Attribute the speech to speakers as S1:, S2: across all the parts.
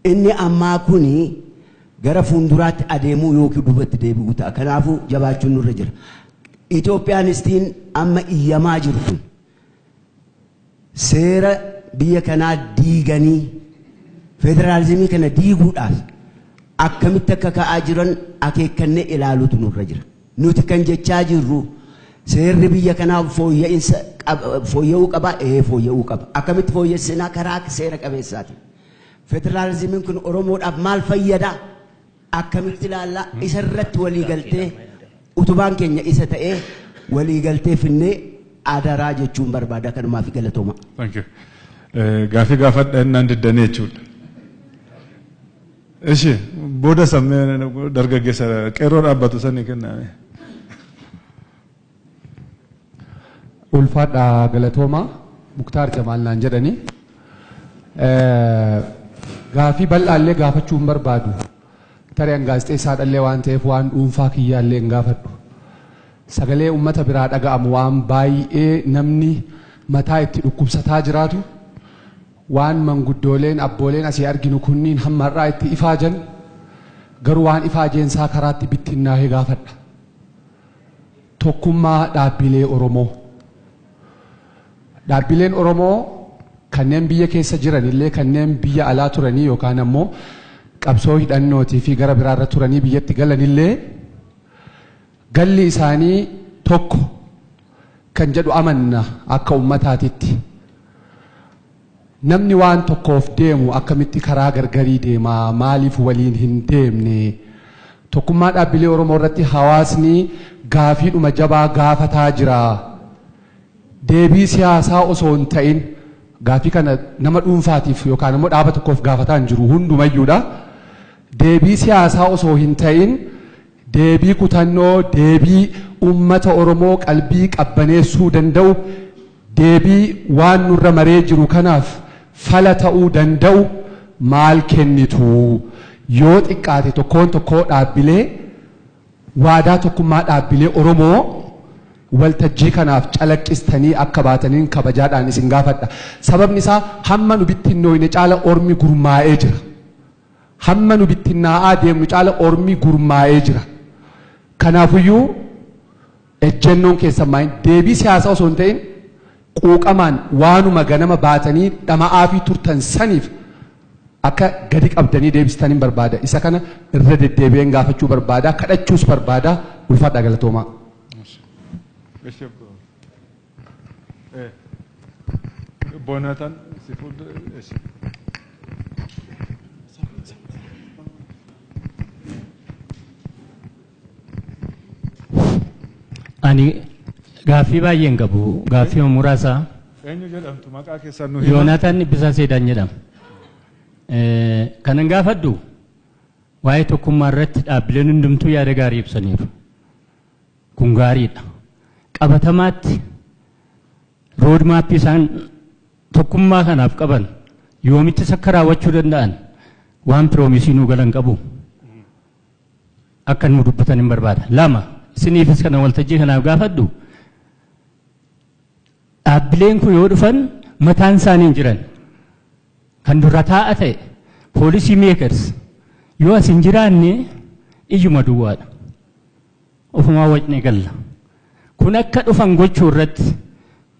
S1: Inni ammaa kuni gara fuulduraatti adeemuu yookiin duubatti deebi'uu ta'a. Kanaafuu jabaachuun nurra jira. Itoophiyaanistiin amma iyyamaa jiru kun seera biyya kanaa diiganii federaalizimii kana diiguudhaaf akkamitti akka ka'aa jiran akeekkannee ilaaluutu nurra jira. Nuti kan jechaa jirru seerri biyya kanaa fooyya'uu qaba, fooyya'uu qaba. Akkamitti fooyyessinaa? Karaa seera qabeessaati. Federaalizimiin kun Oromoodhaaf maal fayyada? Akkamitti ilaallaa? Isarratti waliigaltee utubaan keenya isa ta'ee waliigaltee finnee adaraa jechuun barbaada. Kanumaaf galatooma.
S2: Thank you. Gaaffii gaafadha innaan diddanii jechuudha. Ishi booda sammee dargaggeessa qeerroo dhaabbatu sanii kenname.
S3: Ulfaadha galatooma Muktaar Jamaal naan jedhani. Gaaffii bal'aallee gaafachuu hin barbaadu. Tarii an gaazexeessaadhallee waan ta'eef waan dhuunfaa kiyyaallee hin gaafadhu. Sagalee uummata biraa dhaga'amu waan baay'ee namni mataa itti dhukkubsataa jiraatu waan manguddooleen abbooleen asii arginu kunniin hamma har'aa itti ifaajan garuu waan ifaajeensaa karaatti bittinnaa'ee gaafadha. Tokkummaa dhaabbilee Oromoo. Dhaabbileen Oromoo kanneen biyya keessa jiran illee kanneen biyya alaa turanii yookaan ammoo qabsoo hidhannootii fi gara biraarra turanii biyyatti galan illee galli isaanii tokko kan jedhu amanna akka uummataatitti. Namni waan tokkoof deemu akkamitti karaa gargarii deema, maaliif waliin hin deemne? Tokkummaa dhaabbilee Oromoo irratti hawaasni gaafiidhuma jabaa gaafataa jira. Deebii siyaasaa osoo hin ta'in gaafii kana nama dhuunfaatiif yookaan immoo dhaaba tokkoof gaafataa hin jiru hundumayyuudha. Deebii siyaasaa osoo hin ta'in deebii kutannoo, deebii uummata Oromoo qalbii qabbaneessuu danda'u, deebii waan nurra maree jiru kanaaf fala ta'uu danda'u maal kennitu? Yoo xiqqaate tokkoon tokkoo dhaabbilee waadaa tokkummaa dhaabbilee Oromoo waltajjii kanaaf calaqqistanii akka baataniin kabajaadhaan isin gaafadha. Sababni isaa hamma nu bittinnooyne caala ormi gurmaa'ee jira. Hamma nu bittinnaa'aa deemnu caala ormi gurmaa'ee jira. Kanaafuyyuu ejjennoon keessan maal? Deebii siyaasaa osoo hin ta'in quuqamaan waanuma ganama baatanii dhama'aa fi turtan saniif akka gadi qabdanii deebistaniin barbaada. Isa kana irra deddeebi'een gaafachuu barbaada, kadhachuus barbaada. Ulfaadhaa galatoomaa.
S2: Boonatan si fuuldura.
S4: Ani gaaffii baay'een qabu. Gaaffii muraasa.
S2: Eenyu jedhamtu maqaa keessan nu hima?
S4: Yoonaataan Dhibbisaa Seedaan jedhama. Kanan gaafadhu waa'ee tokkummaa irratti dhaabbileen hundumtuu yaada gaarii ibsaniiru. Kun gaariidha. Qabatamaatti roodmaappii isaan tokkummaa kanaaf qaban yoomittis akka raawwachuu danda'an waan piroomisii nuu galan qabu akka nu dubbatan hin barbaada. Lama, isiniifis kana waltajjii kanaaf gaafadhu dhaabbileen kun yoo dhufan mataan isaanii hin jiran kan dura taa'a ta'e poolisii meekers yoo as hin jiraanne iyyuma duwwaadha. Ofumaa wacnee galla. Kun akka dhufan gochuu irratti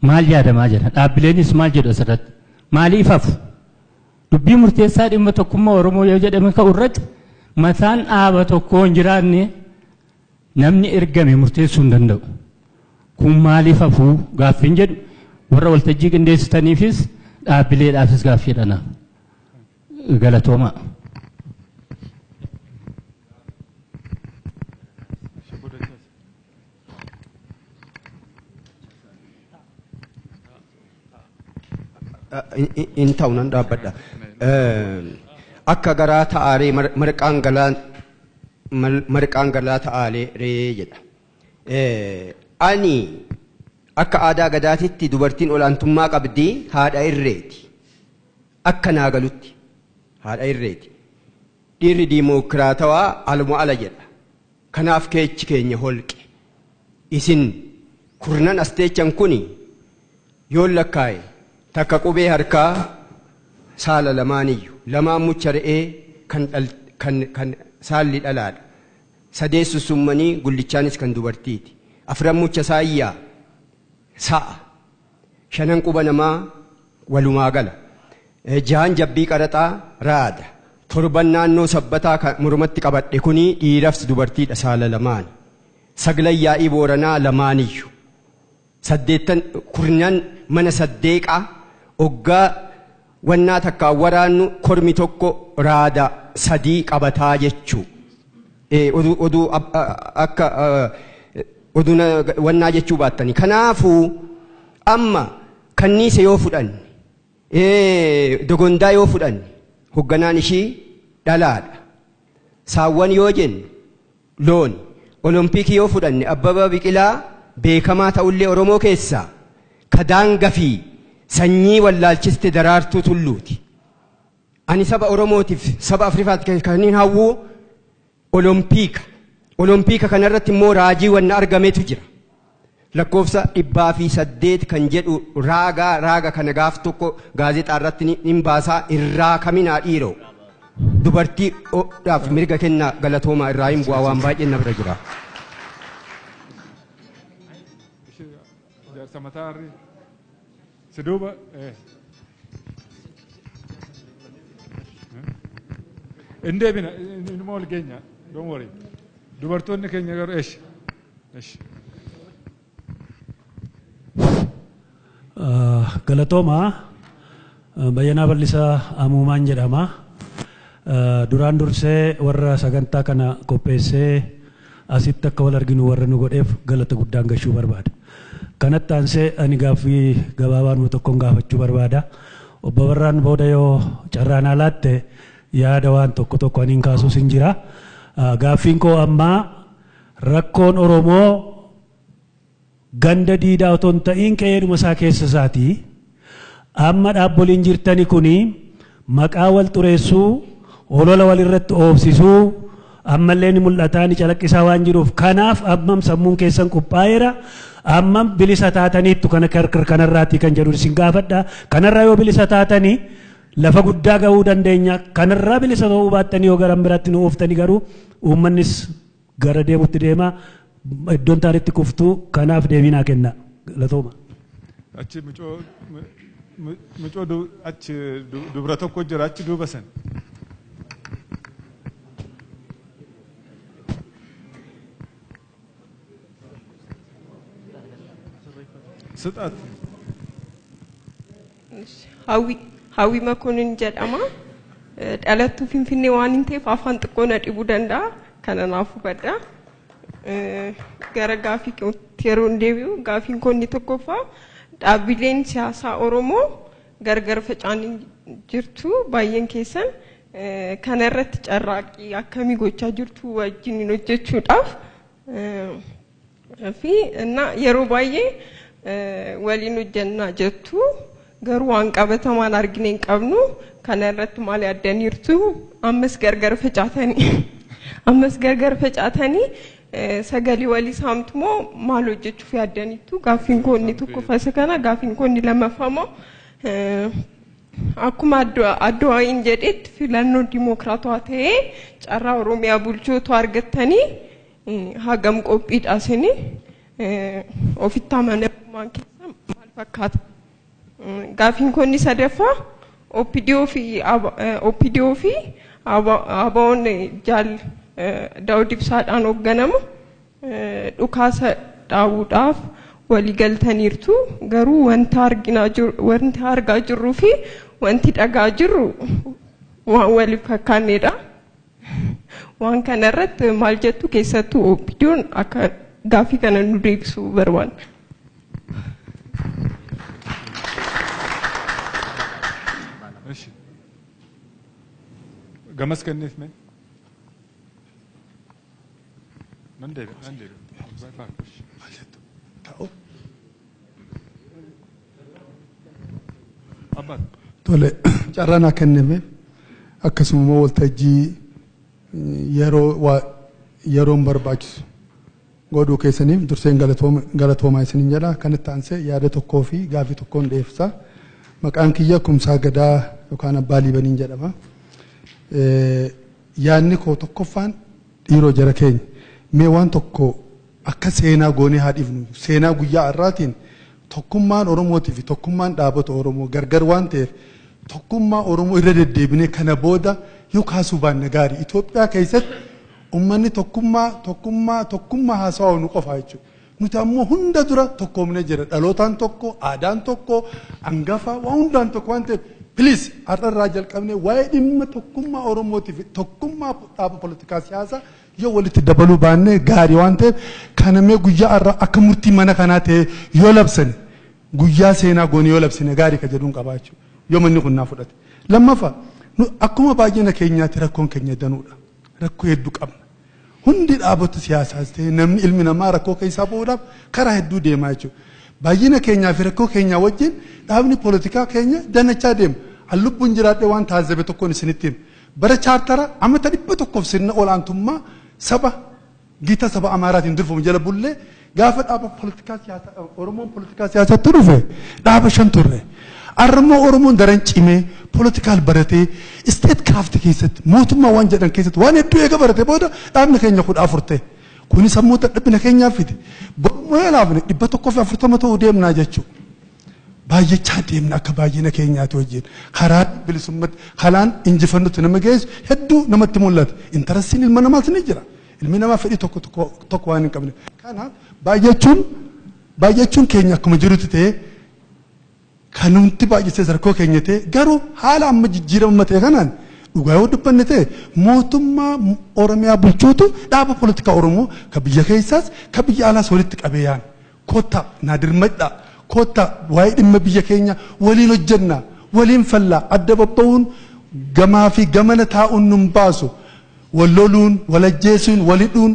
S4: maal yaadamaa jira? Dhaabbileenis maal jedhu asirratti? Maaliif hafu? Dubbii murteessaa dhimma tokkummaa Oromoo yoo jedhame ka'u irratti mataan dhaaba tokkoo hin jiraanne namni ergame murteessuu hin danda'u. Kun maaliif hafuu gaaffiin jedhu warra waltajjii qindeessitaniifis dhaabbileedhaafis gaaffiidha. Galatoomaa.
S5: In ta'u nan dhaabbadha. Akka garaa ta'aalee marqaan galaa ta'aalee ree jedha. Ani akka aadaa gadaatitti dubartiin olaantummaa qabdi haadha irreeti. Akka naa galutti haadha irreeti. Dhiirri diimokiraatawaa aluma ala jedha. Kanaaf keechi keenya holqe. Isin kurnan as teechan kuni yoon lakkaa'e takka qubee harkaa saala lamaaniyyu Lamaan mucha re'ee kan saalli dhalaadha. Sadee sussummanii gullichaanis kan dubartiiti. Afran mucha saayyaa sa'a. Shanan quba namaa walumaa gala. Jahan jabbii qaraxaa raada. Torban naannoo sabbataa mormatti qabadhe kuni dhiirafis dubartiidha saala lamaan. Saglan yaa'ii booranaa lamaaniyyu. Saddeettan kurnan mana saddeeqaa oggaa wannaa takkaan waraannu kormi tokko raada sadii qabataa jechuu. Oduu akka oduu wannaa jechuu baattani. Kanaafuu amma kanniisa yoo fudhanne dogondaa yoo fudhanne hogganaan ishii dhalaadha. Saawwan yoo jenne loon. Olompikii yoo fudhanne Abbabaa Biqilaa beekamaa ta'ullee Oromoo keessaa kadaanga fi sanyii wallaalchiste Daraartuu Tulluuti. Ani saba Oromootiif saba Afrikaatti kan hin hawwu Olompiika. Olompiika kanarratti immoo raajii wanna argametu jira. Lakkoofsa 108 kan jedhu raaga kana gaaf tokko gaazexaa irratti ni baasaa irraa kaminaa dhiiroo. Dubartii dhaaf mirga kennaa galatoomaa irraa hin bu'aa waan baay'een na bira jira.
S2: Jaarsa mataa harrii. Si duuba. Hin deebina inuma ol geenya. Don't worry. Dubartoonni keenya garuu eesh. Eesh.
S6: Galatoomaa Bayyanaa Bal'isaa Amuumaan jedhama. Duraan dursee warra sagantaa kana qopheessee asitti akka wal arginu warra nu godheef galata guddaan gashuu barbaada. Kanatti aansee ani gaaffii gabaabaa nu tokkoon gaafachuu barbaada. Obbo Barraan booda yoo carraan alaatte yaada waan tokko tokko aniin kaasuus hin jira. Gaaffiin koo ammaa rakkoon Oromoo ganda diidaa otoo hin ta'iin qe'eedhuma isaa keessa isaati. Amma dhaabboliin jirtani kuni maqaa wal xureessuu, olola walirratti oofsisuu, ammallee ni mul'ataa ni calaqqisaa waan jiruuf kanaaf ammam sammuun keessan qophaa'eera. Ammam bilisa taataniittu kana kanarraatti kan jedhu isin gaafadha. Kanarraa yoo bilisa taatanii lafa guddaa ga'uu dandeenya. Kanarraa bilisa ta'uu baattanii yoo gara biraatti nu ooftanii garuu uummannis gara deemutti deema. Iddoon taaritti kuftuu kanaaf deebii naa kenna. Galatooma.
S2: Achi mucoo achi dubra tokko jira achi duuba san. Sitaat.
S7: Hawwi Makonin jedhama. Dhalattuu Finfinnee waan hin ta'eef afaan xiqqoo na dhibuu danda'a. Kana naaf hubadha. Gara gaaffii kootti yeroo hin deebi'u gaaffiin koo inni tokkoffaa dhaabbileen siyaasaa Oromoo gargar faca'anii jirtu baay'een keessan kana irratti carraaqqii akkamii gochaa jirtu wajjin hojjechuudhaaf fi yeroo baay'ee waliin hojjannaa jettu garuu waan qabatamaan argine hin qabnu kana irratti maal yaaddaniirtu ammas gargar facaatanii sagalee walii saamtu moo maal hojjechuuf yaaddaniittu gaaffiin koo inni tokkoffaa isa kana gaaffiin koo inni lammaffaa immoo akkuma Adduwaayin jedhetti filannoo dimokiraatawaa ta'ee carraa Oromiyaa bulchootu argattanii hagam qophiidha isinii ofitti amanamummaan keessa maal fakkaata? Gaaffiin koo inni sadaffaa OPDO fi ABO'n jaal Daawud Ibsaadhaan hoogganamu dhukaasa dhaabuudhaaf walii galtaniirtu garuu wanta argaa jirruu fi wanti dhagaa jirru waan waliif fakkaannedha. Waan kana irratti maal jettu keessattuu OPDO'n akka gaaffii kana nu deebisuu barbaanna.
S2: Gamas kenniif mee? Nan deebi'a.
S8: Tole carraa naa kenname akkasuma immoo waltajjii yeroon barbaachisu godhuu keessaniif durseen galatoomaa isiniin jedha. Kanatti aansee yaada tokkoo fi gaaffii tokkoon dhiyeessa. Maqaan kiyya Kumsaa Gadaa yookaan Abbaa Liibaniin jedhama. Yaadni koo tokkoffaan dhiiroo jara keenya mee waan tokko akka seenaa goonee haa dhiifnu. Seenaa guyyaa har'aatiin tokkummaan Oromootii fi tokkummaan dhaabota Oromoo gargar waan ta'eef tokkummaa Oromoo irra deddeebinee kana booda yoo kaasuu baanne gaarii. Itoophiyaa keessatti uummanni tokkummaa tokkummaa tokkummaa haasawaa nu qofa jechuudha. Nuti ammoo hunda dura tokkoomnee jira. Dhalootaan tokko, aadaan tokko, hangafa waan hundaan tokko waan ta'eef please har'arraa jalqabnee waa'ee dhimma tokkummaa Oromootii fi tokkummaa dhaaba poolitikaa siyaasaa yoo walitti dabaluu baanne gaarii waan ta'eef kana mee guyyaa har'aa akka murtii mana kanaa ta'e yoo labsane guyyaa seenaa goonee yoo labsine gaarii ka jedhuun qabaa jechuudha. Yoo manni kun naa fudhate. Lammaffaa akkuma baay'ina keenyaatti rakkoon keenya danuudha. Rakkoo hedduu qabna. Hundi dhaabota siyaasaas ta'e namni ilmi namaa rakkoo keessaa bahuudhaaf karaa hedduu deemaa jechuudha. Baay'ina keenyaa fi rakkoo keenyaa wajjin dhaabni poolitikaa keenya danachaa deema. Lubbuun jiraadhee waan taazzabe tokkoon isinitti hima. Bara chaartara amata 100 sirna olaantummaa saba gita saba Amaaraatiin durfamu jala bullee gaafa dhaaba poolitikaa siyaasaa Oromoon poolitikaa siyaasaatti dhufe dhaaba 5 turre. Arrammoo Oromoon daran cimee poolitikaal baratee isteet kiraafti keessatti mootummaa waan jedhan keessatti waan hedduu eega barate booda dhaabni keenya 14 ta'e. Kunis ammoo dadhabina keenyaaf fide. Borummoo ilaafne 140 ta'uu deemnaa jechuudha. Baay'achaa deemna akka baay'ina keenyaati wajjin. Karaa bilisummaatti kalaan injifannutti nama geessu hedduu namatti mul'ata. Intarastiin ilma namaas ni jira. Ilmi namaa fedhii tokko tokko waan hin qabne. Kanaaf baay'achuun keenya akkuma jirutti ta'ee kan nuti baay'isee rakkoo keenya ta'e garuu haala amma jijjiirama ta'e kanaan dhugaa yoo dubbanne ta'e mootummaa Oromiyaa bulchuutu dhaaba poolitikaa Oromoo ka biyya keessaas ka biyya alaas walitti qabee yaa'an. Kottaa naa dirmadhaa. Kottaa waa'ee dhimma biyya keenya waliin hojjenna waliin fallaa adda babba'uun gamaa fi gamana taa'uun nun baasu wal loluun wal ajjeesuun wal hidhuun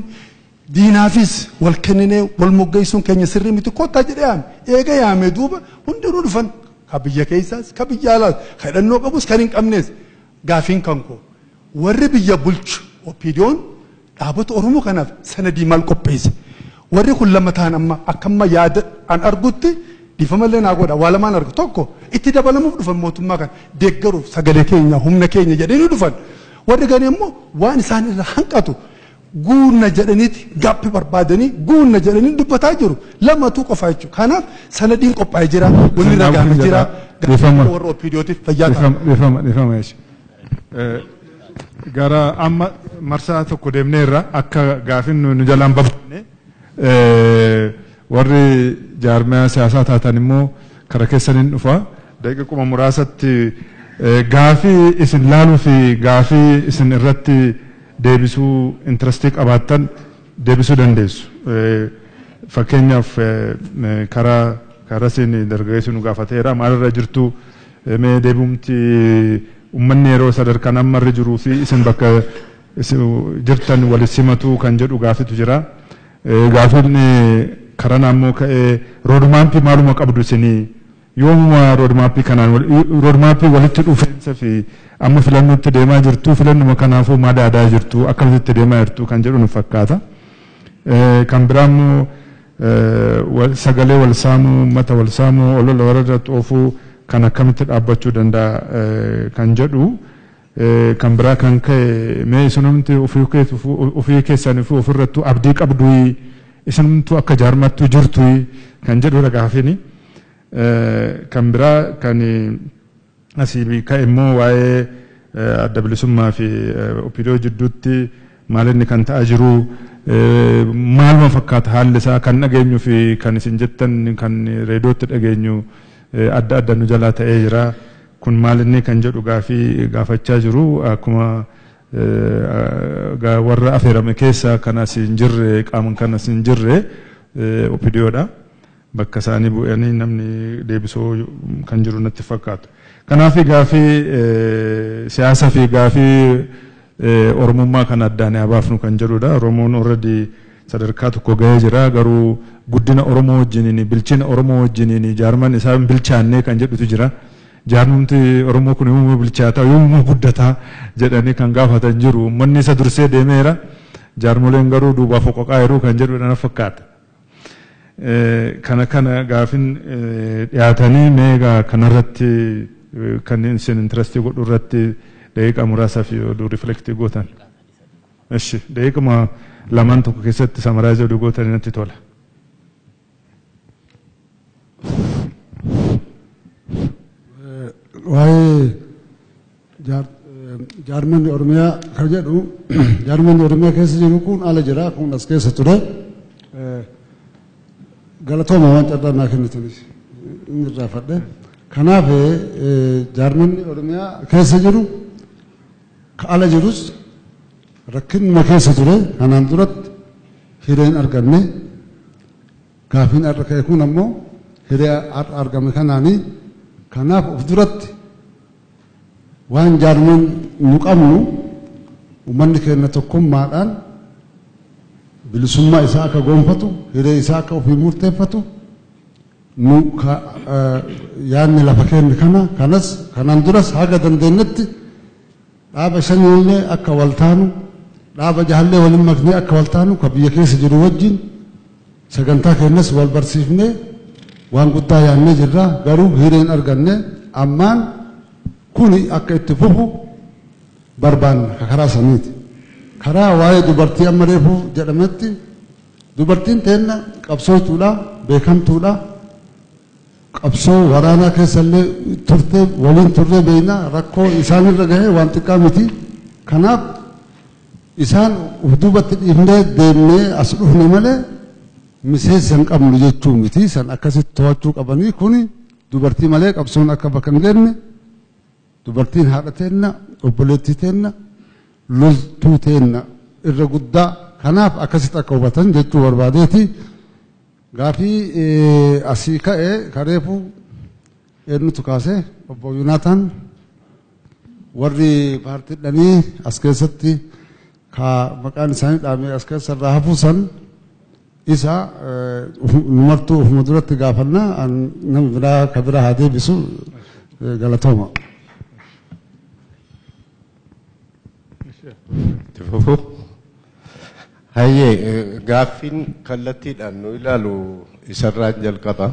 S8: diinaafis wal kenninee wal moggeessuun keenya sirrii miti kottaa jedhee yaame. Eega yaame duuba hundinuu dhufan ka biyya keessaas ka biyya alaas ka hidhannoo qabus kan hin qabnes gaafiin kan koo warri biyya bulchu OPDO'n dhaabota Oromoo kanaaf sanadii maal qopheesse? Warri kun lama ta'an amma akkamma yaada an argutti dhiifamallee naa godha waa lamaan argu tokko itti dabalamuuf dhufan mootummaa kana deeggaruuf sagalee keenya humna keenya jedhanii dhufan. Warri gani immoo waan isaan irra hanqatu guunna jedhaniiti gaaffii barbaadanii guunna jedhanii dubbataa jiru lamatu qofa jechuudha. Kanaaf sanadiin qophaa'ee jira walirra gahamee jira warra OPDOtiif fayyaa ta'a.
S2: Dhiifama jechuudha. Gara amma marsaa tokko deemneerra akka gaafiin nu jalaan baafne warri jaarmiyaa siyaasaa taatan immoo karaa keessaniin dhufa. Daqiiquma muraasatti gaafii isin laaluu fi gaafii isin irratti deebisuu intarastii qabaattan deebisuu dandeessu. Fakkeenyaaf karaa isin dargaggeessi nu gaafateera maalirra jirtu mee deebumti uummanni yeroo sadarkaan amma irra jiruu fi isin bakka jirtan wal simatu kan jedhu gaafitu jira. Gaafiin karaa naannoo ka'ee roodmaappii maaluma qabdu isinii yoomuma roodmaappii kanaan roodmaappii walitti dhufeensa fi amma filannootti deemaa jirtu filannuma kanaafuu maal aadaa jirtu akkamitti deemaa jirtu kan jedhu nu fakkaata. Kan biraa immoo sagalee wal saamuu uummata wal saamuu olola warra xoofuu kan akkamitti dhaabbachuu danda'a kan jedhu kan biraa kan ka'e mee isinumti ofii keessanii fi ofirrattuu abdii qabdu isinumtu akka jaarmattuu jirtu kan jedhudha gaafini. Kan biraa kan asii ka'e immoo waa'ee adda bilisummaa fi OPDO jidduutti maalinni kan ta'aa jiru maaluma fakkaata haalli isaa kan dhageenyu fi kan isin jettan kan reediyootti dhageenyu adda adda nu jalaa ta'ee jira. Kun maalinni kan jedhu gaafii gaafachaa jiru akkuma warra afeerame keessa kan as hin jirre qaaman kan as hin jirre OPDOdha. Bakka isaanii bu'anii namni deebisoo kan jiru natti fakkaatu. Kanaaf gaafii siyaasaa fi gaafii Oromummaa kan addaan baafnu kan jedhudha. Oromoon already sadarkaa tokko gahee jira garuu guddina Oromoo wajjiniin bilchina Oromoo wajjiniin jaarmaan isaa bilchaannee kan jedhutu jira. Jaarmumti Oromoo kun yoomuu bilchaataa yoomuu guddataa jedhanii kan gaafatan jiru. Uummanni isa dursee deemeera. Jaarmoleen garuu duubaaf qoqaa yeroo kan jedhudha na fakkaata. Kana kana gaafin dhiyaatanii meegaa kanarratti kan isin intarastii godhu irratti Daqiiqaa muraasaaf yoo riflektii gootan. Eshi daqiiquma lamaan tokko keessatti summarize oduu gootan natti tola.
S9: Waa'ee jaarmanni Oromiyaa kan jedhu jaarmanni Oromiyaa keessa jiru kun ala jira kun as keessa ture. Galatooma waan carraa naa kennitanis inni irraa fadhe. Kanaaf jaarmanni Oromiyaa keessa jiru ka ala jirus rakkinuma keessa ture kanaan duratti hireen arganne gaafiin har'a ka'e kun ammoo hiree har'a argame kanaanii kanaaf of duratti waan jaarman nu qabnu uummanni keenya tokkummaadhaan bilisummaa isaa akka gonfatu hiree isaa akka ofii murteeffatu nu yaadni lafa keenya kana kanas kanaan duras haga dandeenyetti dhaaba shaniillee akka wal taanu dhaaba jahallee waliin maknee akka wal taanu ka biyya keessa jiru wajjin sagantaa keenyas wal barsiifnee waan guddaa yaadnee jirra garuu hireen arganne ammaan kuni akka itti fufu barbaanna ka karaa saniiti. Karaa waa'ee dubartii amma reefu jedhametti dubartiin teenna qabsootuudha beekamtuudha qabsoo waraanaa keessallee turte waliin turre beekna rakkoo isaanirra gahee waan xiqqaa miti. Kanaaf isaan uf duubatti dhiifnee deemnee as dhufne malee miseensa hin qabnu jechuu miti. San akkasitti to'achuu qabanii kuni dubartii malee qabsoon akka bakka hin geenye dubartiin haadha teenna obboleettii teenna loltuu teenna irra guddaa kanaaf akkasitti akka hubatan jechuu barbaadeeti. Gaafii asii ka'e kareefu eenyutu kaase obbo Yunaataan warri paartiidhanii as keessatti ka maqaan isaanii dhaame as keessa irraa hafuu san isa numartuu ofuma duratti gaafanna nama biraa ka biraa haa deebisu galatooma.
S10: Hayyee gaaffiin kallattiidhaan nu ilaalu isarraan jalqaba.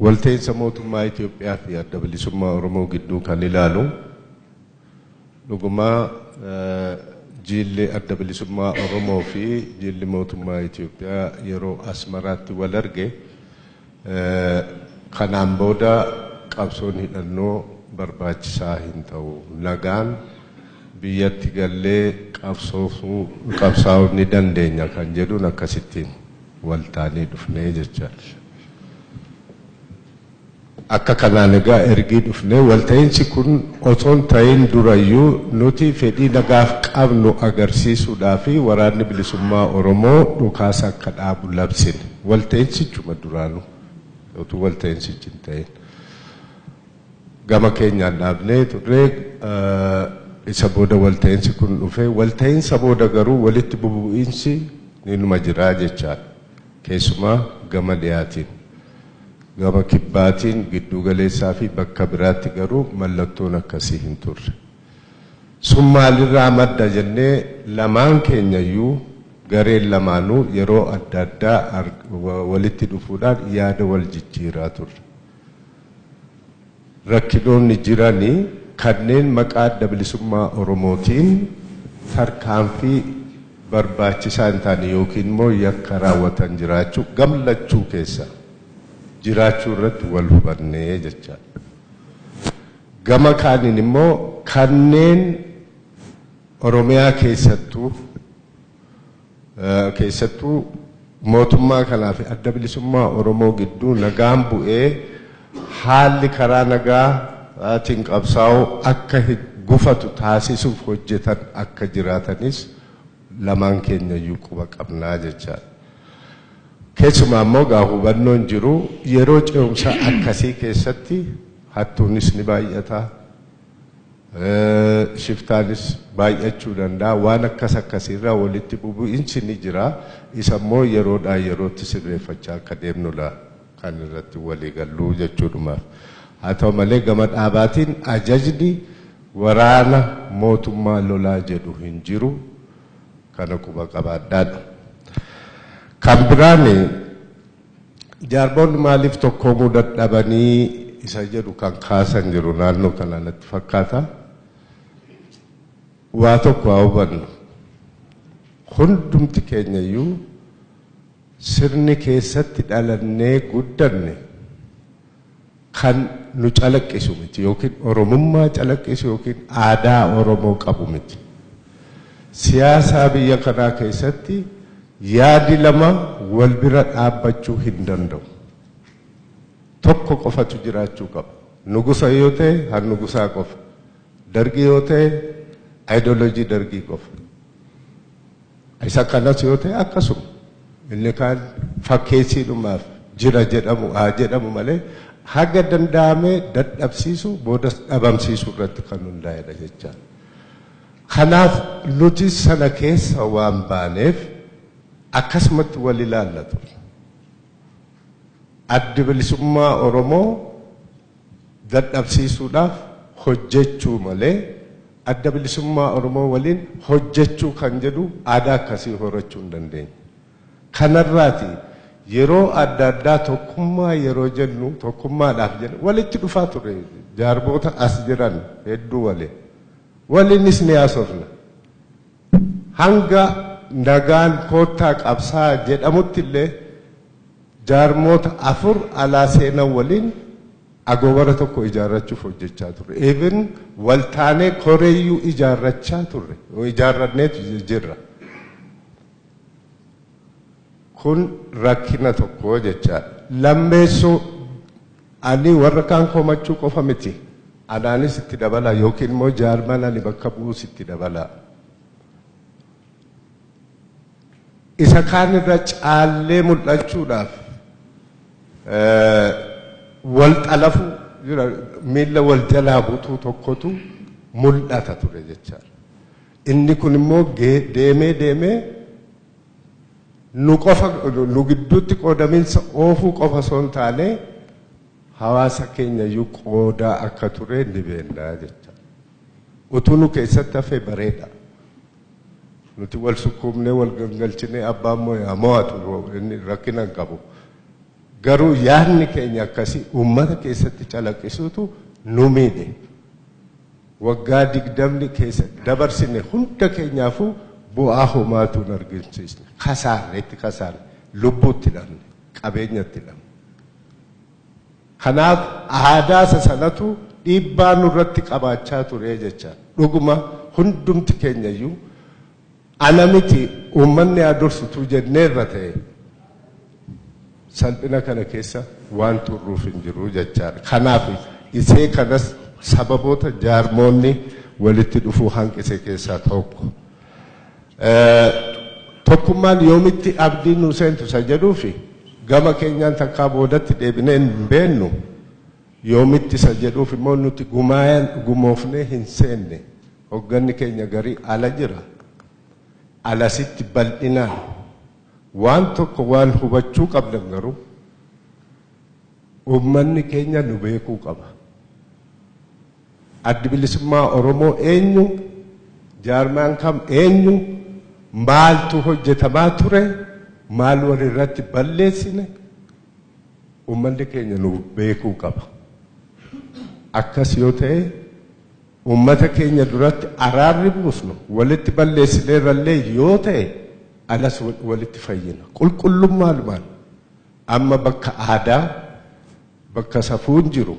S10: Walta'iinsa mootummaa Itoophiyaa fi adda bilisummaa Oromoo gidduu kan ilaalu dhugumaa jiilli adda bilisummaa Oromoo fi jiilli mootummaa Itoophiyaa yeroo Asmaraatti wal arge kanaan booda qabsoon hidhannoo barbaachisaa hin ta'u. Nagaan biyyatti gallee qabsaa'uu ni dandeenya kan jedhuun akkasittiin waltaanii dhufnee jechaadha. Akka kanaan egaa ergii dhufnee walta'iinsi kun otoo hin ta'in durayyuu nuti fedhii nagaaf qabnu agarsiisuudhaa fi waraanni bilisummaa Oromoo dhukaasa akka dhaabu labsine. Walta'iinsichuma duraanuu utuu walta'iinsichi hin ta'in. Gama keenyaan dhaabnee turree isa booda walta'iinsi kun dhufe walta'iinsa booda garuu walitti bubu'insi ni numa jiraa jechaadha. Keessumaa gama dhiyaatiin. Gama kibbaatiin gidduu galeessaa fi bakka biraatti garuu mallattoon akkasii hin turre. Sun maalirraa madda jennee lamaan keenyayyuu gareen lamaanuu yeroo adda addaa walitti dhufuudhaan yaada wal jijjiiraa turre. Rakkinoonni jiranii kanneen maqaa adda bilisummaa Oromootiin tarkaanfii barbaachisaa hin taane yookiin immoo yakka raawwatan jiraachuu gamlachuu keessa jiraachuu irratti wal hubannee jechaadha. Gama kaaniin immoo kanneen Oromiyaa keessattuu mootummaa kanaa fi adda bilisummaa Oromoo gidduu nagaan bu'ee haalli karaa nagaatiin qabsaa'u akka gufatu taasisuuf hojjetan akka jiraatanis lamaan keenyayyuu quba qabnaa jechaadha. Keessumaa immoo gaa hubannoon jiru yeroo ce'umsa akkasii keessatti hattuunis ni baay'ata, shiftaanis baay'achuu danda'a. Waan akkas akkasiirraa walitti bubu'insi ni jira. Isa immoo yeroodhaa yerootti sirreeffachaa akka deemnu kan irratti walii galluu jechuudhumaaf. Haa ta'u malee gama dhaabaatiin ajajni waraana mootummaa lolaa jedhu hin jiru. Kana quba qabaadhaadha. Kan biraan jaarmoonni maaliif tokkoomuu dadhabanii isa jedhu kan kaasan jiru naannoo kana natti fakkaata. Waa tokko haa hubannu. Hundumti keenya iyyuu sirni keessatti dhalannee guddanne kan nu calaqqisu miti yookiin Oromummaa calaqqisu yookiin aadaa Oromoo qabu miti. Siyaasaa biyya kanaa keessatti yaadi lama wal bira dhaabbachuu hin danda'u. Tokko qofatu jiraachuu qaba. Nugusa yoo ta'e han nugusaa qofa. Dargii yoo ta'e ayidooloojii dargii qofa. Isa kanas yoo ta'e akkasuma. Inni kaan fakkeessiidhumaaf jira jedhamu haa jedhamu malee haga danda'ame dadhabsiisu boodas dhabamsiisuu irratti kan hundaa'edha jechaadha. Kanaaf nuti sana keessa waan baaneef akkasumatti wal ilaallatu. Addi bilisummaa Oromoo dadhabsiisuudhaaf hojjechuu malee adda bilisummaa Oromoo waliin hojjechuu kan jedhu aadaa akkasii horachuu hin dandeenye. Kanarraati yeroo adda addaa tokkummaa yeroo jennu tokkummaadhaaf jennu walitti dhufaa ture jaarmoota as jiran hedduu waliin. Waliinis ni haasofna. Hanga nagaan koottaa qabsaa jedhamutti illee jaarmoota 4 alaa seenan waliin agoobara tokko ijaarrachuuf hojjechaa turre. Even waltaanee koreeyyuu ijaarrachaa turre. Ijaarranneetu jirra. Kun rakkina tokko jechaadha. Lammeessoo ani warra kaan komachuu qofa miti. Anaanis itti dabala yookiin immoo jaarmaan ani bakka bu'us itti dabala. Isa kaan irra caallee mul'achuudhaaf wal xalafuu miilla wal jalaa butuu tokkotu mul'ata ture jechaadha. Inni kun immoo deemee deemee nu qofa nu gidduutti qoodaminsa oofuu qofa osoo hin taane hawaasa keenya iyyuu qoodaa akka ture ni beekna jechaadha. Utuu nu keessatti hafee bareeda. Nuti wal sukkuumnee wal gangalchinee abbaan moo'aa mo'atu inni rakkina hin qabu. Garuu yaadni keenya akkasii uummata keessatti calaqqisuutu nu miidhe. Waggaa 20 keessa dabarsine hunda keenyaafuu bu'aa homaatu hin argisiisne. Kasaarre itti kasaarre lubbuutti dhabne qabeenyatti dhabne. Kanaaf aadaa isa sanatu dhiibbaa nurratti qabaachaa ture jecha. Dhuguma hundumti keenya iyyuu ana miti uummanni haa dursitu jenneerra ta'e salphina kana keessa waan turruuf hin jiru jechaadha. Kanaaf isee kanas sababoota jaarmoonni walitti dhufuu hanqise keessaa tokko. Tokkummaan yoomitti abdiin nu seentu isa jedhuufi gama keenyaan takkaa boodatti deebinee hin beennu yoomitti isa jedhuuf immoo nuti gumoofnee hin seenne. Hogganni keenya garii ala jira. Alasitti bal'inaan waan tokko waan hubachuu qabdan garuu uummanni keenya nu beekuu qaba. Addi bilisummaa Oromoo eenyu, jaarmaan kam eenyu, maaltu hojjetamaa ture, maal walirratti balleessine uummanni keenya nu beekuu qaba. Akkas yoo ta'e uummata keenya duratti araarri buusnu walitti balleessineerrallee yoo ta'e alas walitti fayyina. Qulqullummaan amma bakka aadaa, bakka safuun jiru,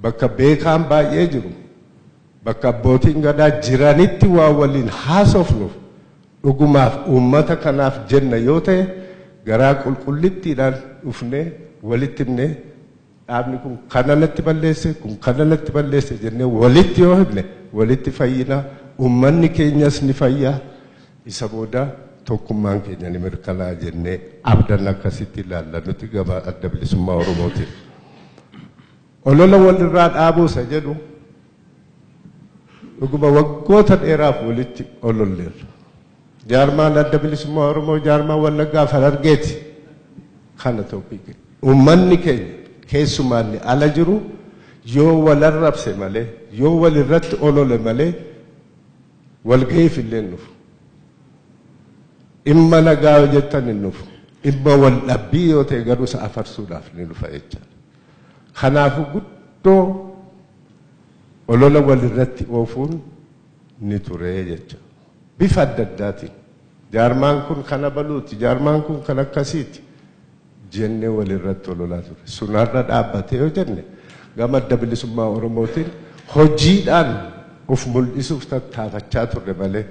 S10: bakka beekaan baay'ee jiru, bakka abbootiin gadaa jiranitti waa waliin haasofnuuf dhugumaaf uummata kanaaf jenna yoo ta'e garaa qulqullittiidhaan dhufnee walitti himnee dhaabni kun kana natti balleesse kun kana natti balleesse jennee walitti yoo himne walitti fayyina. Uummanni keenyas ni fayyaa. Isa booda tokkummaan keenya ni mirkanaa jennee abdan akkasitti ilaalla nuti gabaa adda bilisummaa Oromootiin. Olola walirraa dhaabuu isa jedhu dhuguma waggoota dheeraaf walitti ololleerra. Jaarmaan adda bilisummaa Oromoo jaarmaan Wallaggaa Harargeeti. Kana topic. Uummanni keenya keessumaan ala jiru yoo wal arrabse malee yoo walirratti olole malee walga'iif illee hin dhufu. Dhimma nagaa yoo jettan hin dhufu. Dhimma wal dhabbii yoo ta'e garuu isa afarsuudhaaf ni dhufa jechaadha. Kanaafuu guddoo olola walirratti oofuun ni ture jecha. Bifa adda addaatiin jaarmaan kun kana baluuti, jaarmaan kun kan akkasiiti jennee walirratti ololaa ture. Sunarra dhaabbatee yoo jenne gama adda bilisummaa Oromootiin hojiidhaan of mul'isuuf tattaafachaa turre malee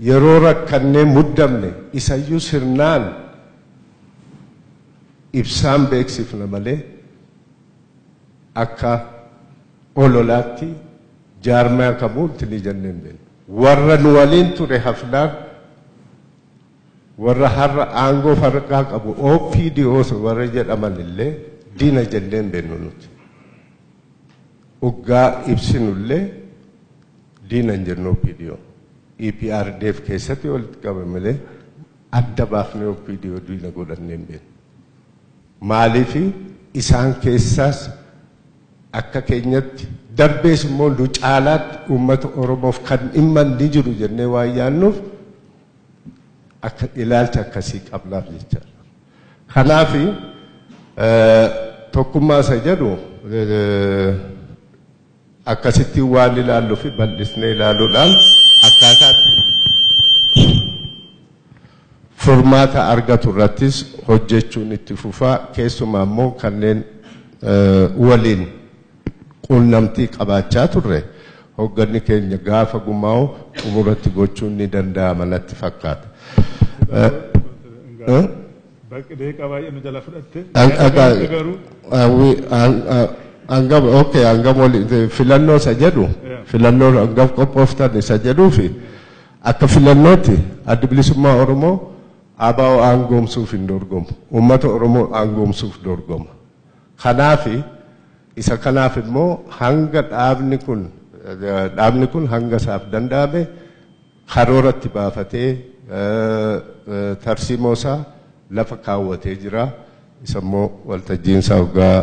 S10: yeroo rakkannee muddamne isayyuu sirnaan ibsaan beeksifna malee akka ololaatti jaarmaa kamuutti ni jennee hin beeknu. Warra nu waliin ture hafnaan warra har'a aangoo farqaa qabu OPDO warra jedhaman illee diina jennee hin beeknu nuti. Uggaa ibsinullee diina hin jennu OPDO. EPRDF keessatti walitti qabame malee adda baafnee OPDO diina godhannee hin beeknu. Maaliif isaan keessaas akka keenyatti darbees immoo nu caalaatti uummata Oromoof kan dhimma ni jiru jennee waan yaannuuf akka ilaalcha akkasii qabnaaf jechaadha. Kanaaf tokkummaa isa jedhu akkasitti waan ilaalluu fi bal'isnee ilaaluudhaan akkaataatti furmaata argatu irrattis hojjechuun itti fufaa keessumaa immoo kanneen waliin quunnamtii qabaachaa turre hogganni keenya gaafa gumaa'u xumuratti gochuun ni danda'ama natti fakkaata. Okay, hangam waliin filannoo isa jedhu filannoo hangam qophooftan isa jedhuu fi akka filannootti addi bilisummaa Oromoo ABO aangoomsuuf hin dorgomu. Uummata Oromoo aangoomsuuf dorgoma. Kanaafi isa kanaaf immoo hanga dhaabni kun hanga isaaf danda'ame karooratti baafatee tarsiimoo isaa lafa kaawwatee jira. Isa immoo waltajjiin isaa waggaa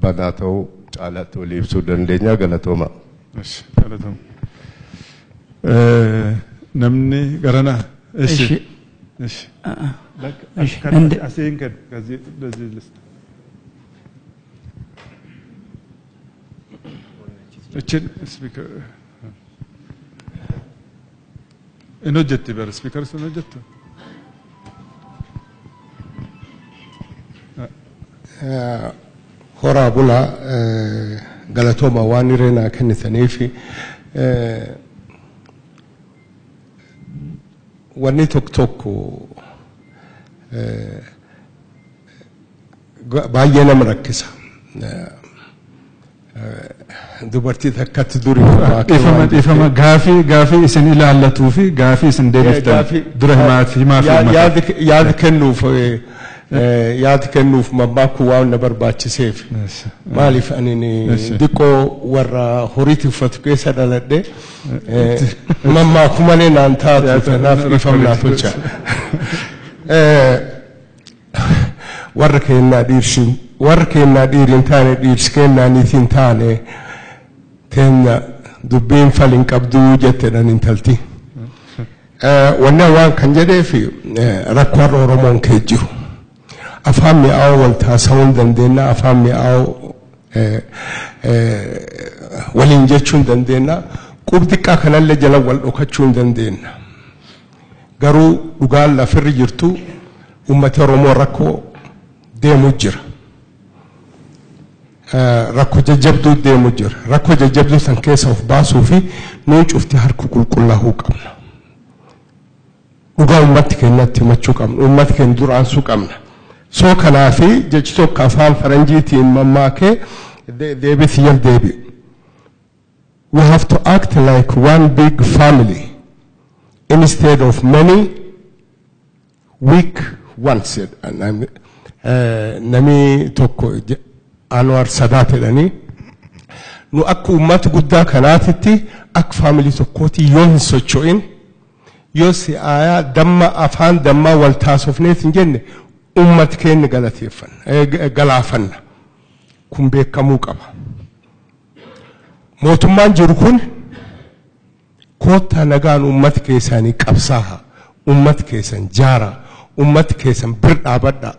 S10: banaa ta'uu caalaatti walii ibsuu dandeenya. Galatooma.
S2: Galatooma. Namni garanaa. Eshi. Eshi. Asiin kennu. Gaazexeessa. Chin speaker. In hojjetti bara speaker sun hojjettu.
S11: Horaa bulaa galatooma waan hireenaa kennitaniif wanni tokko tokko baay'ee nama rakkisa. Dubartii takkatti durii
S2: Dhiifama gaafii isin ilaallatuu fi gaafii isin deebiftan dura himaa fi
S11: yaada kennuuf mammaakuu waan na barbaachiseef maaliif ani diqqoo warra horiitti uffatu keessa dhaladhe mammaaku malee naan taatu kanaaf dhiifama naa tolcha. Warra kennaa dhiirsi warra kennaa dhiirri hin taane dhiirsi kennaa niitii hin taane teenya dubbiin falin qabduu jetteedhaan intalti. Wanni waan kan jedheef rakkoo har'a Oromoon kee jiru. Afaan mi'aawoo wal taasisuu hin dandeenya, afaan mi'aawoo waliin jechuu hin dandeenya, qub xiqqaa kanallee jala wal dhokachuu hin dandeenya. Garuu dhugaan lafirri jirtu uummata Oromoo rakkoo deemu jira. Rakkoo jajjabduu deemu jira. Rakkoo jajjabduu san keessa of baasuu fi nuyi cufti harka qulqullaa'uu qabna. Dhugaa uummatti keenyatti himachuu qabna. Uummata keenya duraansuu qabna. So kanaafi jechi tokko afaan faranjiitiin mammaakee deebisiyyan deebi'u. We have to act like one big family instead of many weak ones. Namni tokko Anwar Sadat jedhanii nu akka uummata guddaa kanaatitti akka faamilii tokkooti yoo hin socho'in yoo si'aayaa damma afaan dammaa wal taasofneet hin jenne uummata keenya galateeffanna galaafanna kun beekamuu qaba. Mootummaan jiru kun koottaa nagaan uummata keessanii qabsaa'a, uummata keessan jaara, uummata keessan bir dhaabadha.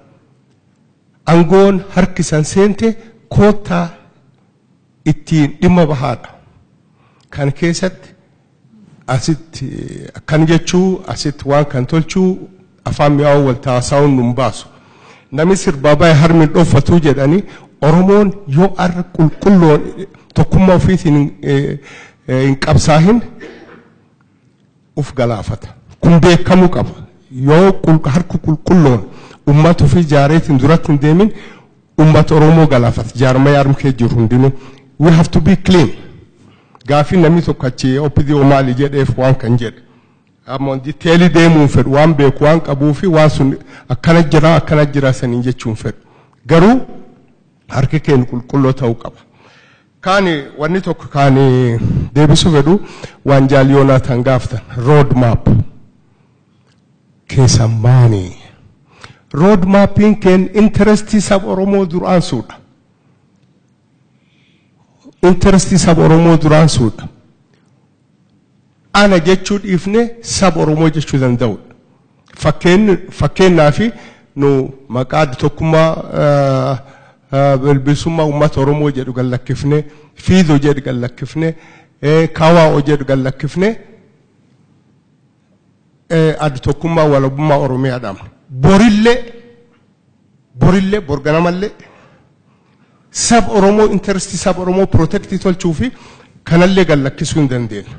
S11: Aangoon harkisan seente koottaa ittiin dhimma bahaadha. Kan keessatti Asitti akkan jechuu asitti waan kan tolchuu afaan mi'aawuu wal taasisuun nun baasu. Namni sirbaa baay'ee harmi dhoofatuu jedhanii Oromoon yoo arra qulqulloon tokkummaa ofiitiin hin qabsaahin uf galaafata. Kun beekamuu qaba. Yoo harka qulqulloon uummata ofii ijaareetiin duratti hin deemin uummata Oromoo galaafata. Jaarmaya harmkee jiru hundinuu. We have to be clean. Gaafii namni tokko achi OPDO maali jedheef waan kan jedhe. Amma diteelii deemuun fedhu waan beeku waan qabuu fi waan sun akkana jira akkana jira saniin jechuun fedhu. Garuu harki keenya qulqulloo ta'uu qaba. Kaani wanni tokko kaani deebisuu fedhu waan jaal Yoonaataan gaaftan road map keessan maani. Road mapiin keen interestii saba Oromoo duraan suudha. Interestii saba Oromoo duraan suudha. Ana jechuu dhiifne saba Oromoo jechuu danda'udha. Fakkeenyaa fi nu maqaa tokkummaa bilisummaa uummata Oromoo jedhu gallakkifne, Fiidoo jedhu gallakkifne, Kawaa'oo jedhu gallakkifne, adda tokkummaa walabummaa Oromiyaa dhaabne. Borillee borillee borganamallee saba Oromoo interestii saba Oromoo protectii tolchuu fi kanallee gallakkisuu hin dandeenye.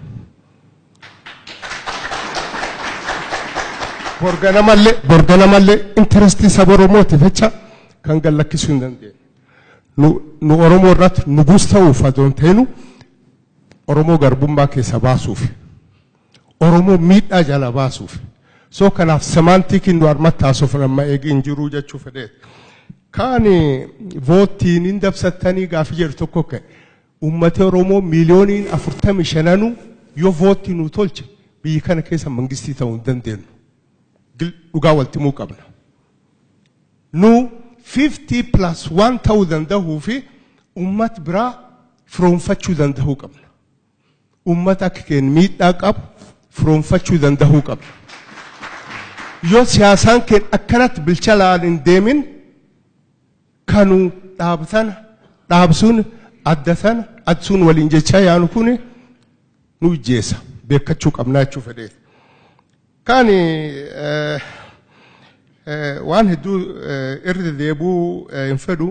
S11: Borganamallee borganamallee interestii saba Oromootiif jecha kan gallakkisuu hin dandeenye. Nu Oromoo irratti nugus ta'uuf adoon ta'inu Oromoo garbummaa keessa baasuuf Oromoo miidhaa jala baasuuf. So kanaaf semantikiin nu armatti haasofan amma eegi hin jiruu jechuu fedheet. Kaani voottiin hin dabsattanii gaafi jedhu tokko ka'e. Uummati Oromoo 45 miiliyooniin yoo voottii nu tolche biyyi kana keessa mangistii ta'uu hin dandeenyu. Dhugaa waltimuu qabna. Nu 50 plus 1 ta'uu danda'uu fi uummata biraa firoonfachuu danda'uu qabna. Uummata akka keenya miidhaa qabu firoonfachuu danda'uu qabna. Yoo siyaasaan keenya akkanatti bilchalaan hin deemin kanu dhaabsana dhaabsuun adda sana adsuun waliin jechaa yaanu kun nu ijjeessa beekachuu qabnaa jechuu fedheeti. Kaani waan hedduu irra deebuu hin fedhu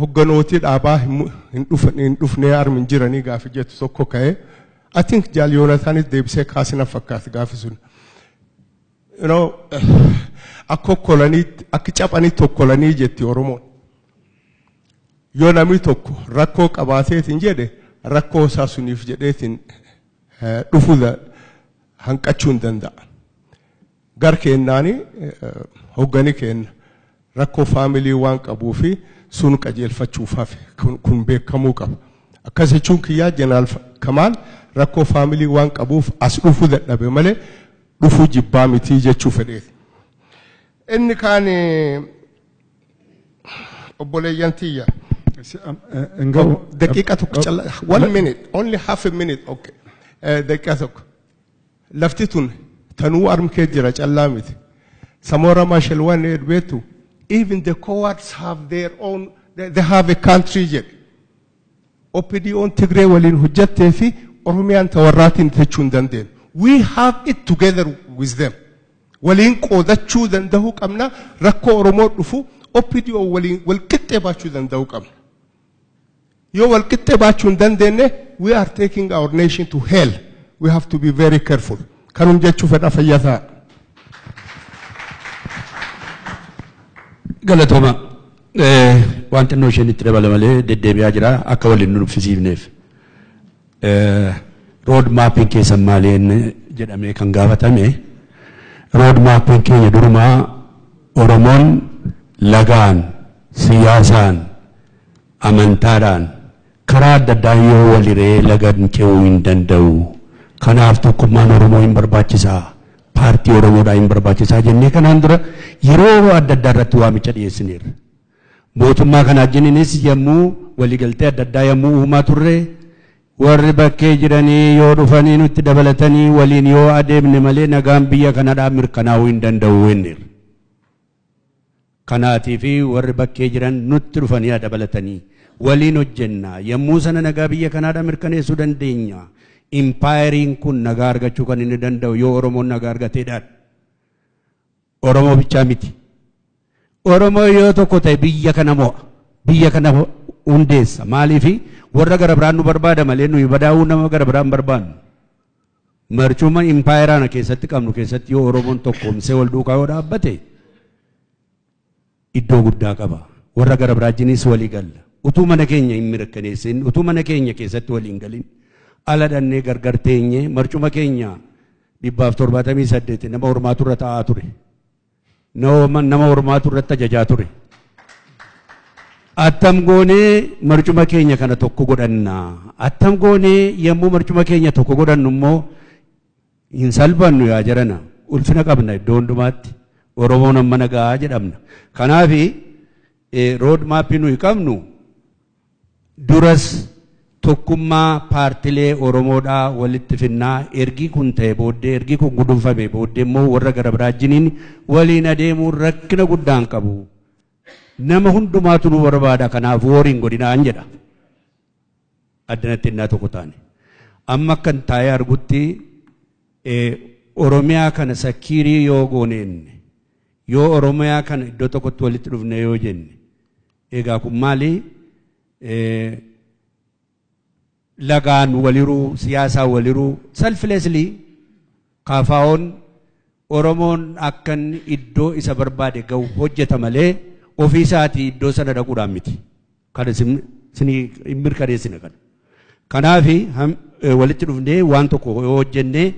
S11: hogganootii dhaabaa hin dhufnee armi hin jiranii gaafi jettu tokko ka'e. I think jaal Yoonataanis deebisee kaasina fakkaata gaafi sun. Akka okkolanii akka caphanii tokkolanii jetti Oromoon. Yoo namni tokko rakkoo qabaateetiin jedhe rakkoo isaa suniif jedheetiin dhufuu hanqachuu hin danda'a. Gar kennaani hoggani kenna rakkoo faamilii waan qabuu fi sun qajeelfachuuf hafe kun beekamuu qaba. Akkas jechuun kiyyaa Jeneraal Kamaal rakkoo faamilii waan qabuuf as dhufuu dadhabe malee dhufuu jibbaa mitii jechuu fedheeti. Inni kaan obboleeyyan tiyya. Daqiiqa tokko calla, one minute, only half a minute, okay. Daqiiqa tokko. Lafti tun tanuu armkee jira callaa miti. Samora Machel waan beektu, even the cowards have their own, they have a country jedhe. OPDO'n Tigree waliin hojjattee fi Oromiyaan tawarraatiin jechuu hin dandeenyu. We have it together with them. Waliin qoodachuu danda'uu qabna. Rakkoo Oromoo dhufu OPDO waliin wal qixxee baachuu danda'uu qabna. Yoo wal qixxee baachuu hin dandeenye, we are taking our nation to hell. We have to be very careful. Kanum jechuu fedha fayyaa ta'a.
S12: Galatooma. Waan xinnoo isheen itti dabala malee deddeebi'aa jira akka waliin nu nuffisiifneef. Road mapping keessan maaliin jedhamee kan gaafatame, road mapping keenya durumaa Oromoon lagaan, siyaasaan, amantaadhaan karaa adda addaa yoo waliree lagan ce'uu hin danda'u. Kanaaf tokkummaan Oromoo hin barbaachisaa. Paartii Oromoodhaa hin barbaachisaa jennee kanaan dura yeroo adda addaa irratti waamicha dhiyeessineerra. Mootummaa kana wajjininis yommuu waliigaltee adda addaa yommuu uumaa turre, warri bakkee jiranii yoo dhufanii nutti dabalatanii waliin yoo adeemne malee nagaan biyya kanadhaa mirkanaa'uu hin danda'u jenneerra. Kanaatii fi warri bakkee jiran nutti dhufanii dabalatanii waliin hojjenna. Yommuu sana nagaa biyya kanaadhaa mirkaneessuu dandeenya. Impaayeriin kun nagaa argachuu kan inni danda'u yoo Oromoon nagaa argateedhaan. Oromoo bichaa miti. Oromoo yoo tokko ta'e biyya kana mo'a. Biyya kana hundeessa. Maaliifi warra gara biraan nu barbaada malee nuyi badaa'uu nama gara biraan barbaannu. Marcuma impaayeraana keessatti qabnu keessatti yoo Oromoon tokkoomsee wal duukaa yoo dhaabbate iddoo guddaa qaba. Warra gara biraajinis walii galla. Utuu mana keenya hin mirkaneessin, utuu mana keenya keessatti waliin galin, ala dhannee gargar teenye marcuma keenya 178 nama ormaatu irra taa'aa ture. Nama ormaatu irratti ajajaa ture. Attam goonee marcuma keenya kana tokko godhanna. Attam goonee yommuu marcuma keenya tokko godhannu immoo hin salphannu yaa jarana. Ulfina qabna iddoo hundumaatti. Oromoon amma nagaa jedhamna. Kanaafi road maappii nuyi qabnu duras tokkummaa paartilee Oromoodhaa walitti finnaa ergii kun ta'e booddee ergii kun gudunfame booddee immoo warra gara biraajiniin waliin adeemuun rakkina guddaan qabu. Nama hundumaatu nu barbaada kanaaf woriin godhinaan jedha. Addanatti innaa tokko taane. Amma akkan taa'ee argutti Oromiyaa kana sakkiirii yoo gooneenne yoo Oromiyaa kana iddoo tokkotti walitti dhufne yoo jenne egaa kun maali? Lagaan waliruu siyaasaa waliruu selflessly kaafaa'oon Oromoon akkan iddoo isa barbaade ga'u hojjeta malee ofii isaatii iddoo sana dhaquudhaan miti. Kana isinii hin mirkaneessine kana. Kanaafi walitti dhufnee waan tokko yoo hojjennee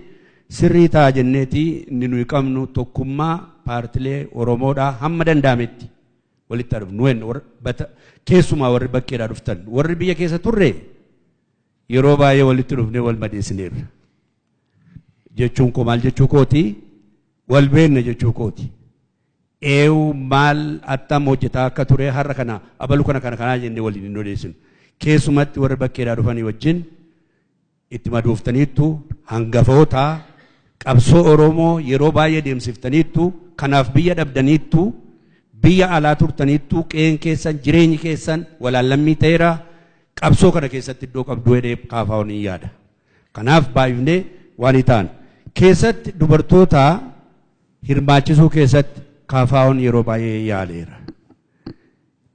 S12: sirrii ta'a jenneeti inni nuyi qabnu tokkummaa paartilee Oromoodhaa hamma danda'ametti walitti dhufnu. Keessumaa warri bakkeedhaa dhuftan warri biyya keessa turre yeroo baay'ee walitti dhufnee wal madeessineerra. Jechuun koo maal jechuu kooti? Wal beekna jechuu kooti. Eewu maal attam hojjetaa akka ture har'a kana abalu kana kana kanaa jennee waliin hin odeessinu. Keessumatti warri bakkeedhaa dhufanii wajjin itti madooftaniittu hangafoota qabsoo Oromoo yeroo baay'ee deemsiftaniittu kanaaf biyya dhabdaniittu biyya alaa turtaniittu qe'een keessan jireenyi keessan walaallammii ta'eera qabsoo kana keessatti iddoo qabdu jedhee kaafaa'uun hin yaada. Kanaaf baay'ifnee waan hin taane keessatti dubartoota hirmaachisuu keessatti kaafaa'uun yeroo baay'ee yaaleera.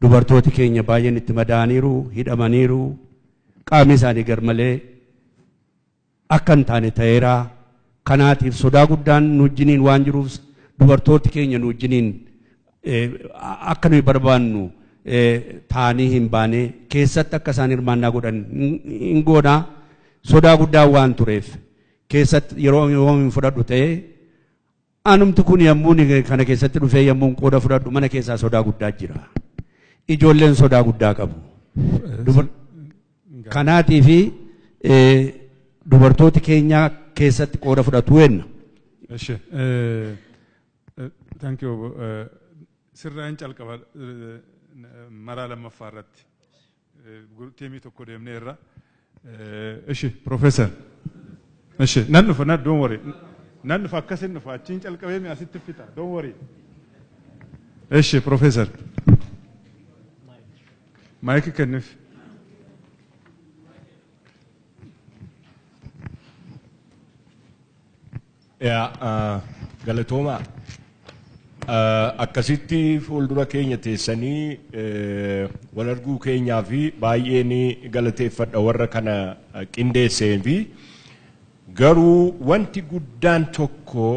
S12: Dubartooti keenya baay'een itti madaaniiru, hidhamaniiru, qaamni isaanii garmalee akka hin taane ta'eera. Kanaatiif sodaa guddaan nu wajjiniin waan jiruuf dubartooti keenya nu wajjiniin akka nuyi barbaannu taanii hin baane keessatti akka isaan hirmaannaa godhan hin goonaa sodaa guddaa waan tureef keessatti yeroo hin fudhadhu ta'ee anumti kun yommuu kana keessatti dhufee yommuu qooda fudhadhu mana keessaa sodaa guddaa jira. Ijoolleen sodaa guddaa qabu. Kanaatii fi dubartooti keenya keessatti qooda fudhatu jenna.
S2: Thank you. Sirraan calqaba maraa lammaffaa irratti tiimii tokko deemneerra. Ishi Professor. Ishi nan dhufa nan don't worry. Nan dhufa akkasin dhufa achiin calqabee mi asitti fixa don't worry. Ishi Professor. Maayikii kenniif.
S13: Yaa galatooma akkasitti fuuldura keenya teessanii wal arguu keenyaa fi baay'een galateeffadha warra kana qindeessee fi garuu wanti guddaan tokko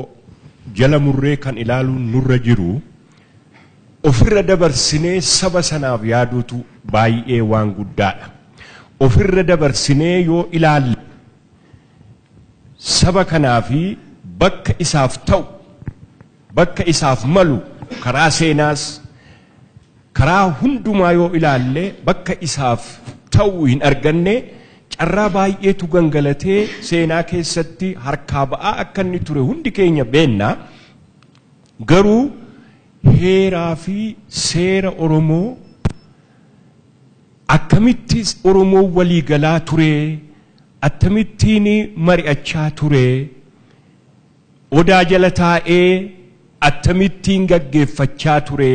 S13: jala murree kan ilaaluun nurra jiru ofirra dabarsinee saba sanaaf yaaduutu baay'ee waan guddaadha. Ofirra dabarsinee yoo ilaalle saba kanaafi bakka isaaf ta'u bakka isaaf malu karaa seenaas karaa hundumaa yoo ilaalle bakka isaaf ta'u hin arganne carraa baay'eetu gangalatee seenaa keessatti harkaa ba'aa akka inni ture hundi keenya beenna. Garuu heeraa fi seera Oromoo akkamittis Oromoo walii galaa ture, akkamittiin mari'achaa ture, odaa jala taa'ee akkamittiin gaggeeffachaa ture,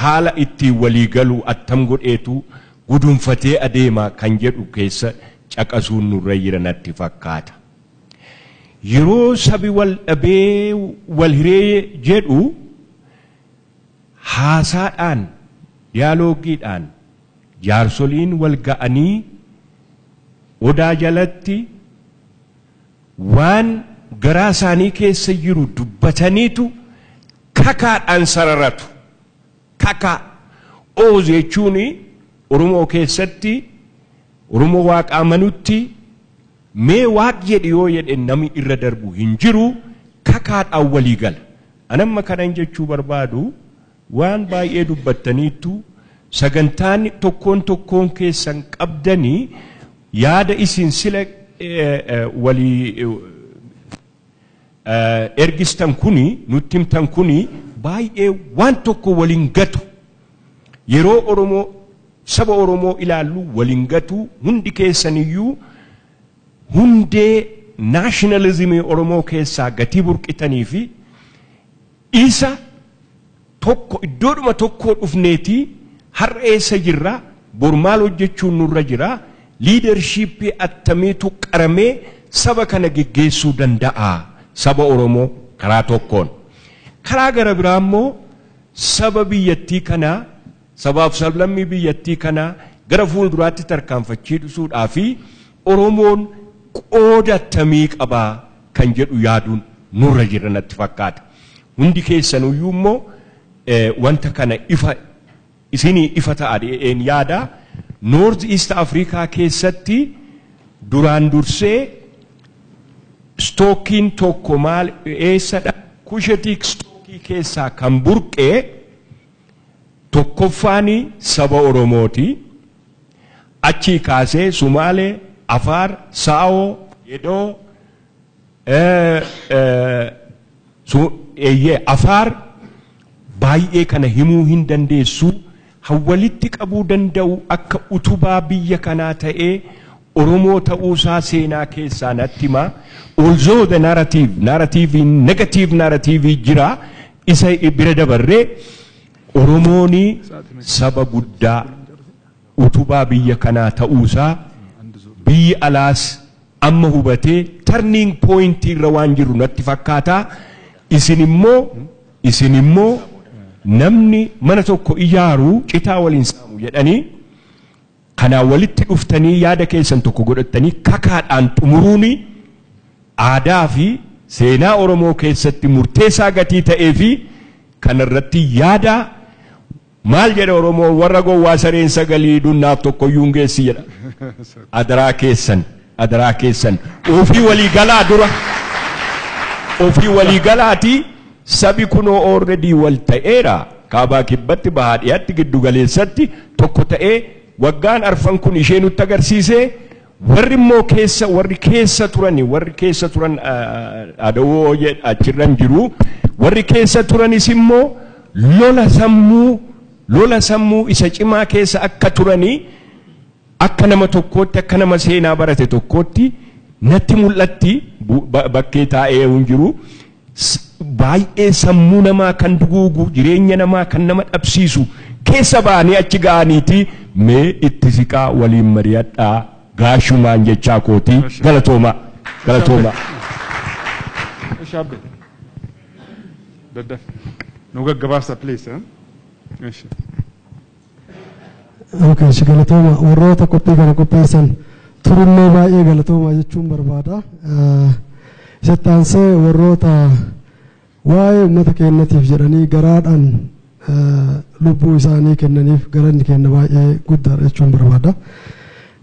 S13: haala ittiin walii galu attam godheetu gudunfatee adeema kan jedhu keessa caqasuun nurra jira natti fakkaata. Yeroo sabi wal dhabee wal hiree jedhu haasaadhaan diyaaloogiidhaan jaarsoliin wal ga'anii odaa jalatti waan garaa isaanii keessa jiru dubbataniitu kakaadhaan sararatu. Kakaa oos jechuun Oromoo keessatti Oromoo waaqa amanutti mee waaq jedhi yoo jedhe namni irra darbu hin jiru kakaadhaan walii gala. Anamma kanan jechuu barbaadu waan baay'ee dubbattaniittu sagantaan tokkoon tokkoon keessan qabdanii yaada isin sila walii ergistan kuni nutti himtan kuni baay'ee waan tokko waliin gatu. Yeroo Oromoo saba Oromoo ilaallu waliin gatu hundi keessaniyyuu hundee naashinaalizimii Oromoo keessaa gatii burqitanii fi isa tokko iddoodhuma tokkoo dhufneetii har'a eessa jirra bor maal hojjechuun nurra jira liidarshiippii attamiitu qaramee saba kana geggeessuu danda'a saba Oromoo karaa tokkoon. Karaa gara biraa immoo saba biyyattii kanaa sabaaf sablammii biyyattii kanaa gara fuulduraatti tarkaanfachiisuudhaa fi Oromoon qooda attamii qabaa kan jedhu yaaduun nurra jira natti fakkaata. Hundi keessanuyyuu immoo wanta kana ifa isinii ifa ta'a jedheen yaada. North East Africa keessatti duraan dursee stookiin tokko maal eessadha? Kushetik stookii keessaa kan burqee tokkoffaan saba Oromooti. Achii kaasee Sumaalee, Afaar, Saawoo, Gedoo, Afaar baay'ee kana himuu hin dandeessu. Walitti qabuu danda'u akka utubaa biyya kanaa ta'ee Oromoo ta'uusaa seenaa keessaa natti hima. Although the narrative, narrative negative narrative jira isa bira dabarree Oromoon saba guddaa utubaa biyya kanaa ta'uusaa biyyi alaas amma hubatee turning point irra waan jiru natti fakkaata. Isin immoo namni mana tokko ijaaru citaa waliin saamu jedhanii kanaa walitti dhuftanii yaada keessan tokko godhatanii kakaadhaan xumuruun aadaa fi seenaa Oromoo keessatti murteessaa gatii ta'ee fi kanarratti yaada maal jedha Oromoo warra gowwaa sareen sagalii dunnaaf tokkoyyuu hin geessi jedha. Adaraa keessan ofii walii galaa dura ofii walii galaatii sabi kunoo already wal ta'eera kaabaa kibbatti bahaa dhiyaatti giddu galeessatti tokko ta'ee waggaan arfan kun ishee nutti agarsiise warri immoo keessa warri keessa turan adawoo achirran jiru warri keessa turanis immoo lola sammuu isa cimaa keessa akka turanii akka nama tokkootti akka nama seenaa barate tokkootti natti mul'atti bakkee taa'ee hin jiru. Baay'ee sammuu namaa kan duguugu jireenya namaa kan nama dhabsiisu keessa ba'anii achi ga'aniiti mee itti siqaa waliin mari'adhaa gaashumaan jechaa kooti galatooma galatooma.
S2: Shaabbe daddaf nu gaggabaabsa please.
S14: Okay, si galatooma warroota qophii kana qopheessan turullee baay'ee galatooma jechuun barbaada. Isatti aansee warroota waa'ee uummata keenyatiif jedhanii garaadhaan lubbuu isaanii kennaniif galanni kenna baay'ee guddaadha jechuun barbaada.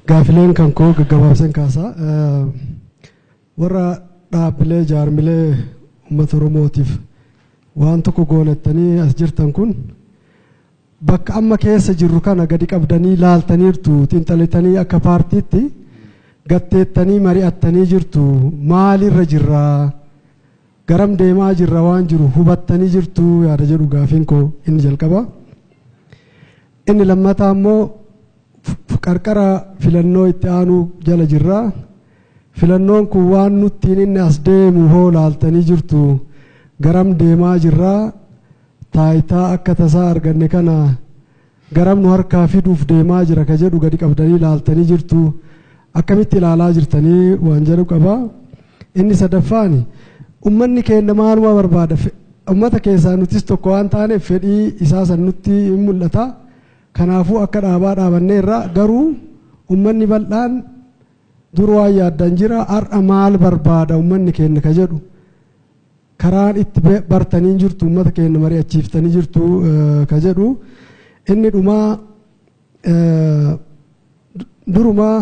S14: Gaafileen kan koo gaggabaabsan kaasaa warra dhaabbilee jaarmilee uummata Oromootiif waan tokko goonettanii as jirtan kun bakka amma keessa jirru kana gadi qabdanii laaltaniirtu xiinxalitanii akka paartiitti gatteettanii mari'attanii jirtu maalirra jirraa garam deemaa jirra waan jiru hubattanii jirtu yaada jedhu gaafiin koo inni jalqaba. Inni lammataa immoo qarqara filannoo itti aanuu jala jirra. Filannoon kun waan nuttiin inni as deemu hoo laaltanii jirtu garam deemaa jirra. Taayitaa akka tasaa arganne kana garam nu harkaa fiduuf deemaa jira ka jedhu gadi qabdanii laaltanii jirtu. Akkamitti ilaalaa jirtanii waan jedhu qaba. Inni sadaffaan uummanni keenya maaluma barbaada? Uummata keessaa nutis tokko waan taaneef fedhii isaa san nutti hin mul'ata. Kanaafuu akka dhaabaa dhaabanneerra garuu uummanni bal'aan dur waan yaaddan jira har'a maal barbaada uummanni keenya ka jedhu karaan itti bartanii jirtu uummata keenya mari'achiiftanii jirtu ka jedhu. Inni dhumaa durumaa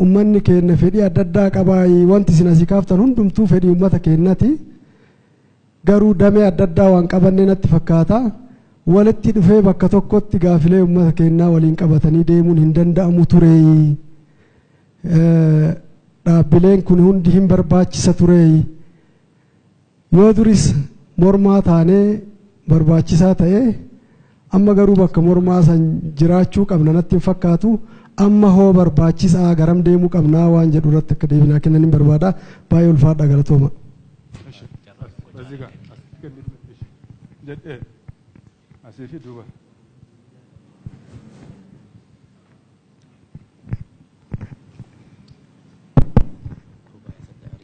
S14: uummanni keenya fedhii adda addaa qabaa wanti isin asii kaaftan hundumtuu fedhii uummata keenyati. Garuu damee adda addaa waan qabanne natti fakkaata. Walitti dhufee bakka tokkotti gaafilee uummata keenyaa waliin qabatanii deemuun hin danda'amu ture. Dhaabbileen kun hundi hin barbaachisa ture. Yoo duris mormaa taanee barbaachisaa ta'e amma garuu bakka mormaa san jiraachuu qabna natti hin fakkaatu. Amma hoo barbaachisaa garam deemuu qabnaa waan jedhu irratti akka deebinaa kennan hin barbaada. Baay'ee ulfaadha galatooma.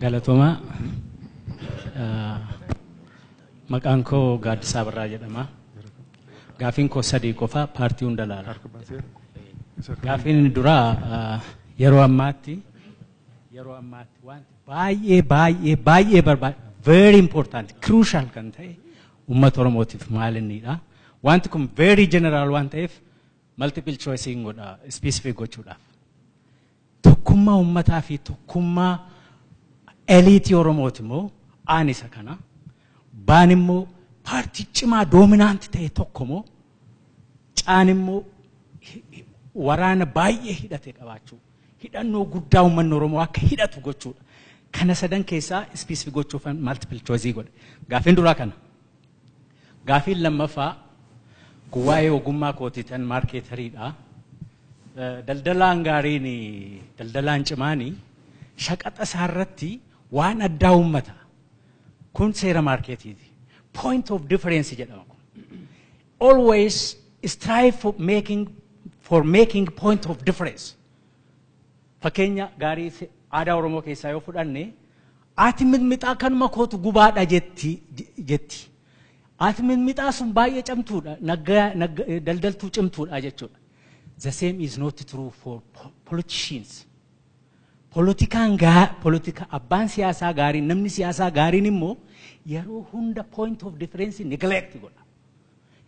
S4: Galatooma. Maqaan koo Gaaddisaa Birraa jedhama. Gaafiin koo sadii qofa paartii hunda laala. Gaafiin duraa yeroo ammaatti wanti baay'ee baay'ee baay'ee barbaadu very important crucial kan ta'e uummata Oromootiif maal innidha. Wanti kun very general waan ta'eef multiple choice hin godha specific gochuudhaaf. Tokkummaa uummataa fi tokkummaa eliitii Oromooti immoo aan isa kana. Baan immoo paartii cimaa dominant ta'e tokko immoo caan immoo waraana baay'ee hidhate qabaachuu. Hidhannoo guddaa uummanni Oromoo akka hidhatu gochuudha. Kana sadan keessaa specific gochuuf multiple choice godhe. Gaafiin duraa kana. Gaafiin lammaffaa waa'ee ogummaa kootii tan maarkeetariidha. Daldalaan gaariin daldalaan cimaanii shaqaxa isaarratti waan addaa uummata. Kun seera maarkeetiiti. Point of difference jedhama kun. Always strive for making point of difference. Fakkeenya gaarii aadaa Oromoo keessaa yoo fudhanne ati mixmixaa kanuma kootu gubaadha jetti. Ati mixmixaa sun baay'ee cimtuudha, daldaltuu cimtuudha jechuudha. The same is not true for politicians. Politika abbaan siyaasaa gaariin namni siyaasaa gaariin immoo yeroo hunda point of difference neglect godha.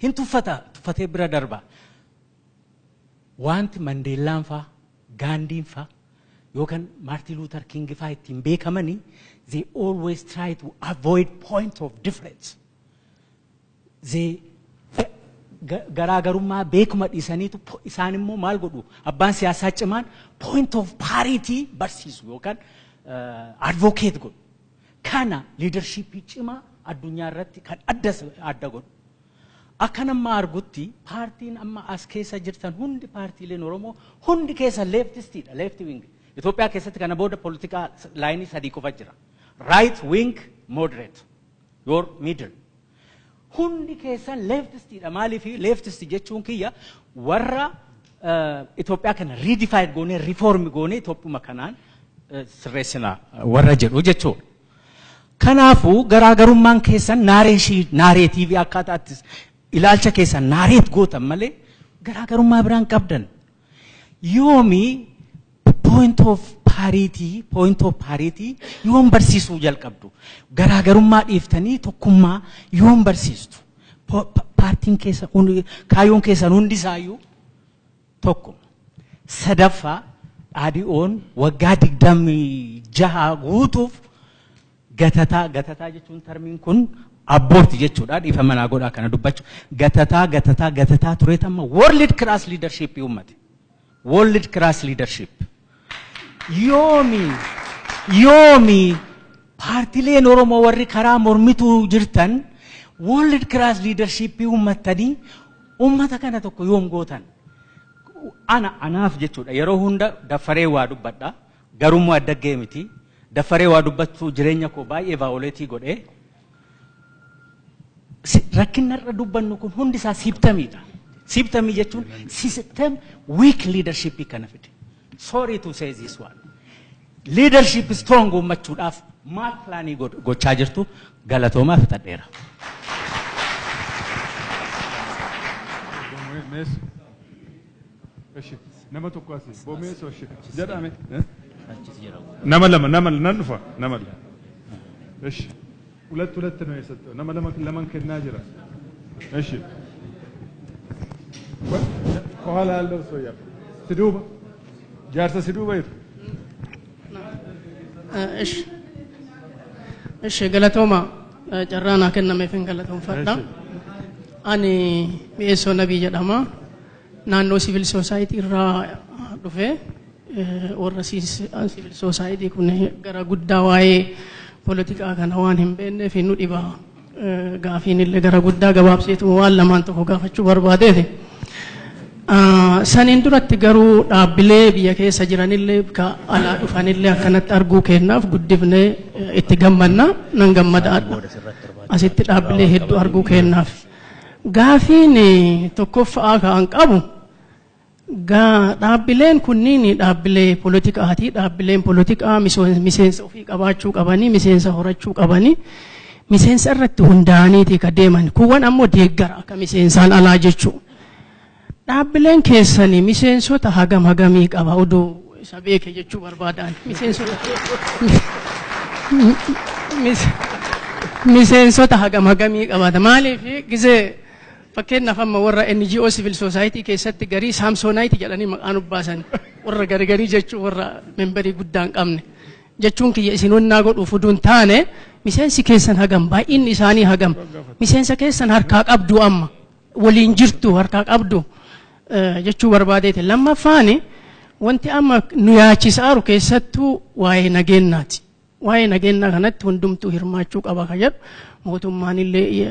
S4: Hin tuffata, tuffatee bira darba. Wanti Mandeellaan faa, Gaandiin faa yookaan Martin Luther King faa ittiin beekamanii they always try to avoid point of difference. They garaagarummaa beekuma dhiisaniitu isaan immoo maal godhu abbaan siyaasaa cimaan point of parity barsiisu yookaan advocate godhu. Kana leadershipii cimaa addunyaa irratti kan adda godhu. Akka nama argutti paartiin amma as keessa jirtan hundi paartiileen Oromoo hundi keessa leftistiidha, left wing. Itoophiyaa keessatti kana booda politikaa laayinii sadii qofa jira. Right wing, moderate, your middle. Hundi keessan leftistiidha. Maaliif leftist jechuun kiyya warra Itoophiyaa kana redefine goonee reform goonee Itoophuma kanaan sirreessina warra jedhu jechuudha. Kanaafuu garaagarummaan keessan naareetiivii akkaataatti ilaalcha keessan naareet gootan malee garaagarummaa biraan qabdan. Yoomi point of parity yoom barsiisuu jalqabdu? Garaagarummaa dhiiftanii tokkummaa yoom barsiistu? Paartiin keessa kaayyoon keessan hundisaayyuu tokko. Sadaffaa ADO'n waggaa 26 guutuuf gatataa jechuun termiin kun abboorti jechuudha. Dhiifama naa godhaa kana dubbachuu. Gatataa tureet amma world class leadership uummate. World class leadership. Yoomi paartileen Oromoo warri karaa mormituu jirtan world class leadership uummattanii uummata kana tokko yoom gootan? Anaaf jechuudha yeroo hunda daffaree waa dubbadha. Garuu addaggee miti. Daffaree waa dubbachuu jireenya koo baay'ee violate godhee. Rakkinarra dubbannu kun hundi isaa symptomiidha. Symptomii jechuun system weak leadership kana fide. Sorry to say this one. Leadership strong uummachuudhaaf maal pilaanii gochaa jirtu? Galatoomaa, fixadheera.
S2: Nama tokko asi bomeessoo jedhame. Nama lama, nama nan dhufa, nama lama. እሺ ሁለት ሁለት ነው የሰጠው። nama lama laman kennaa jira። እሺ ከኋላ ያለው ሰው ያ ሲዱባ jaarsa si duuba jiru.
S15: እሺ galatooma, carraa naa kennameefin galatoomfadha. Ani Mi'eessoo Nabii jedhama. Naannoo civil society irraa dhufe. Warra civil society kun gara guddaa waa'ee poolitikaa kana waan hin beekneef nu dhiba. Gaafiin illee gara guddaa gabaabseetu waan lamaan tokko gaafachuu barbaadeeti. Saniin duratti garuu dhaabbilee biyya keessa jiranillee ka alaa dhufanillee akkanatti arguu kennaaf guddifnee itti gammanna, nan gammadaadha. Asitti dhaabbilee hedduu arguu kennaaf. Gaafiin tokkoffaa kan qabu, dhaabbileen kunniin dhaabbilee poolitikaati. Dhaabbileen poolitikaa miseensa ofii qabaachuu qabanii, miseensa horachuu qabanii, miseensa irratti hundaa'aniiti ka deeman. Kuuwwan ammoo deeggara akka miseensaan alaa jechuudha. Dhaabbileen keessanii miseensota hagam hagamii qaba oduu isa beeke jechuu barbaadan? Miseensota hagam hagamii qabaata? Maaliif gizee fakkeenyaaf amma warra NGO civil society keessatti garii Samsonite jedhanii maqaan ubbaasan, warra gargarii jechuu, warra memberii guddaa hin qabne jechuun kiyya isin onnaa godhuuf uduun taane, miseensi keessan hagam, baay'inni isaanii hagam, miseensa keessan harkaa qabdu, amma waliin jirtu harkaa qabdu jechuu barbaadeeti. Lammaffaani wanti amma nu yaachisaaru keessattuu waa'ee nageenyaati. Waa'ee nageenyaa kanatti hundumtuu hirmaachuu qaba kan jedhu mootummaan illee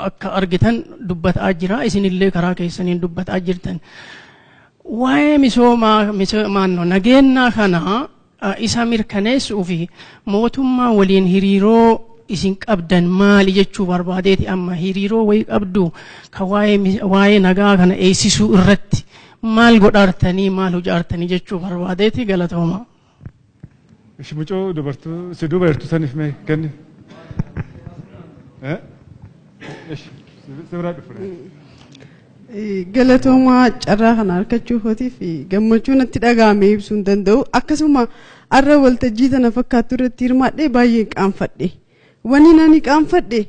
S15: akka argitan dubbataa jira, isinillee karaa keessaniin dubbataa jirtan. Waa'ee misoomaa misoomaannoo nageenyaa kana isa mirkaneessuu fi mootummaa waliin hiriiroo isin qabdan maali jechuu barbaadeeti. Amma hiriiroo wayii qabdu ka waa'ee nagaa kana eegsisuu irratti maal godhaartanii, maal hujaartanii jechuu barbaadeeti. Galatooma.
S2: እሺ mucoo dubartuu si duuba jirtu saniif mee kenni. እሺ si biraa dhufu.
S16: Galatoomaa, carraa kana argachuu kootiif gammachuu natti dhaga'ame ibsuu hin danda'u. Akkasuma har'a waltajjii tana fakkaattu irratti hirmaadhee baay'ee qaanfadhe. Wanni nani qaanfadhe,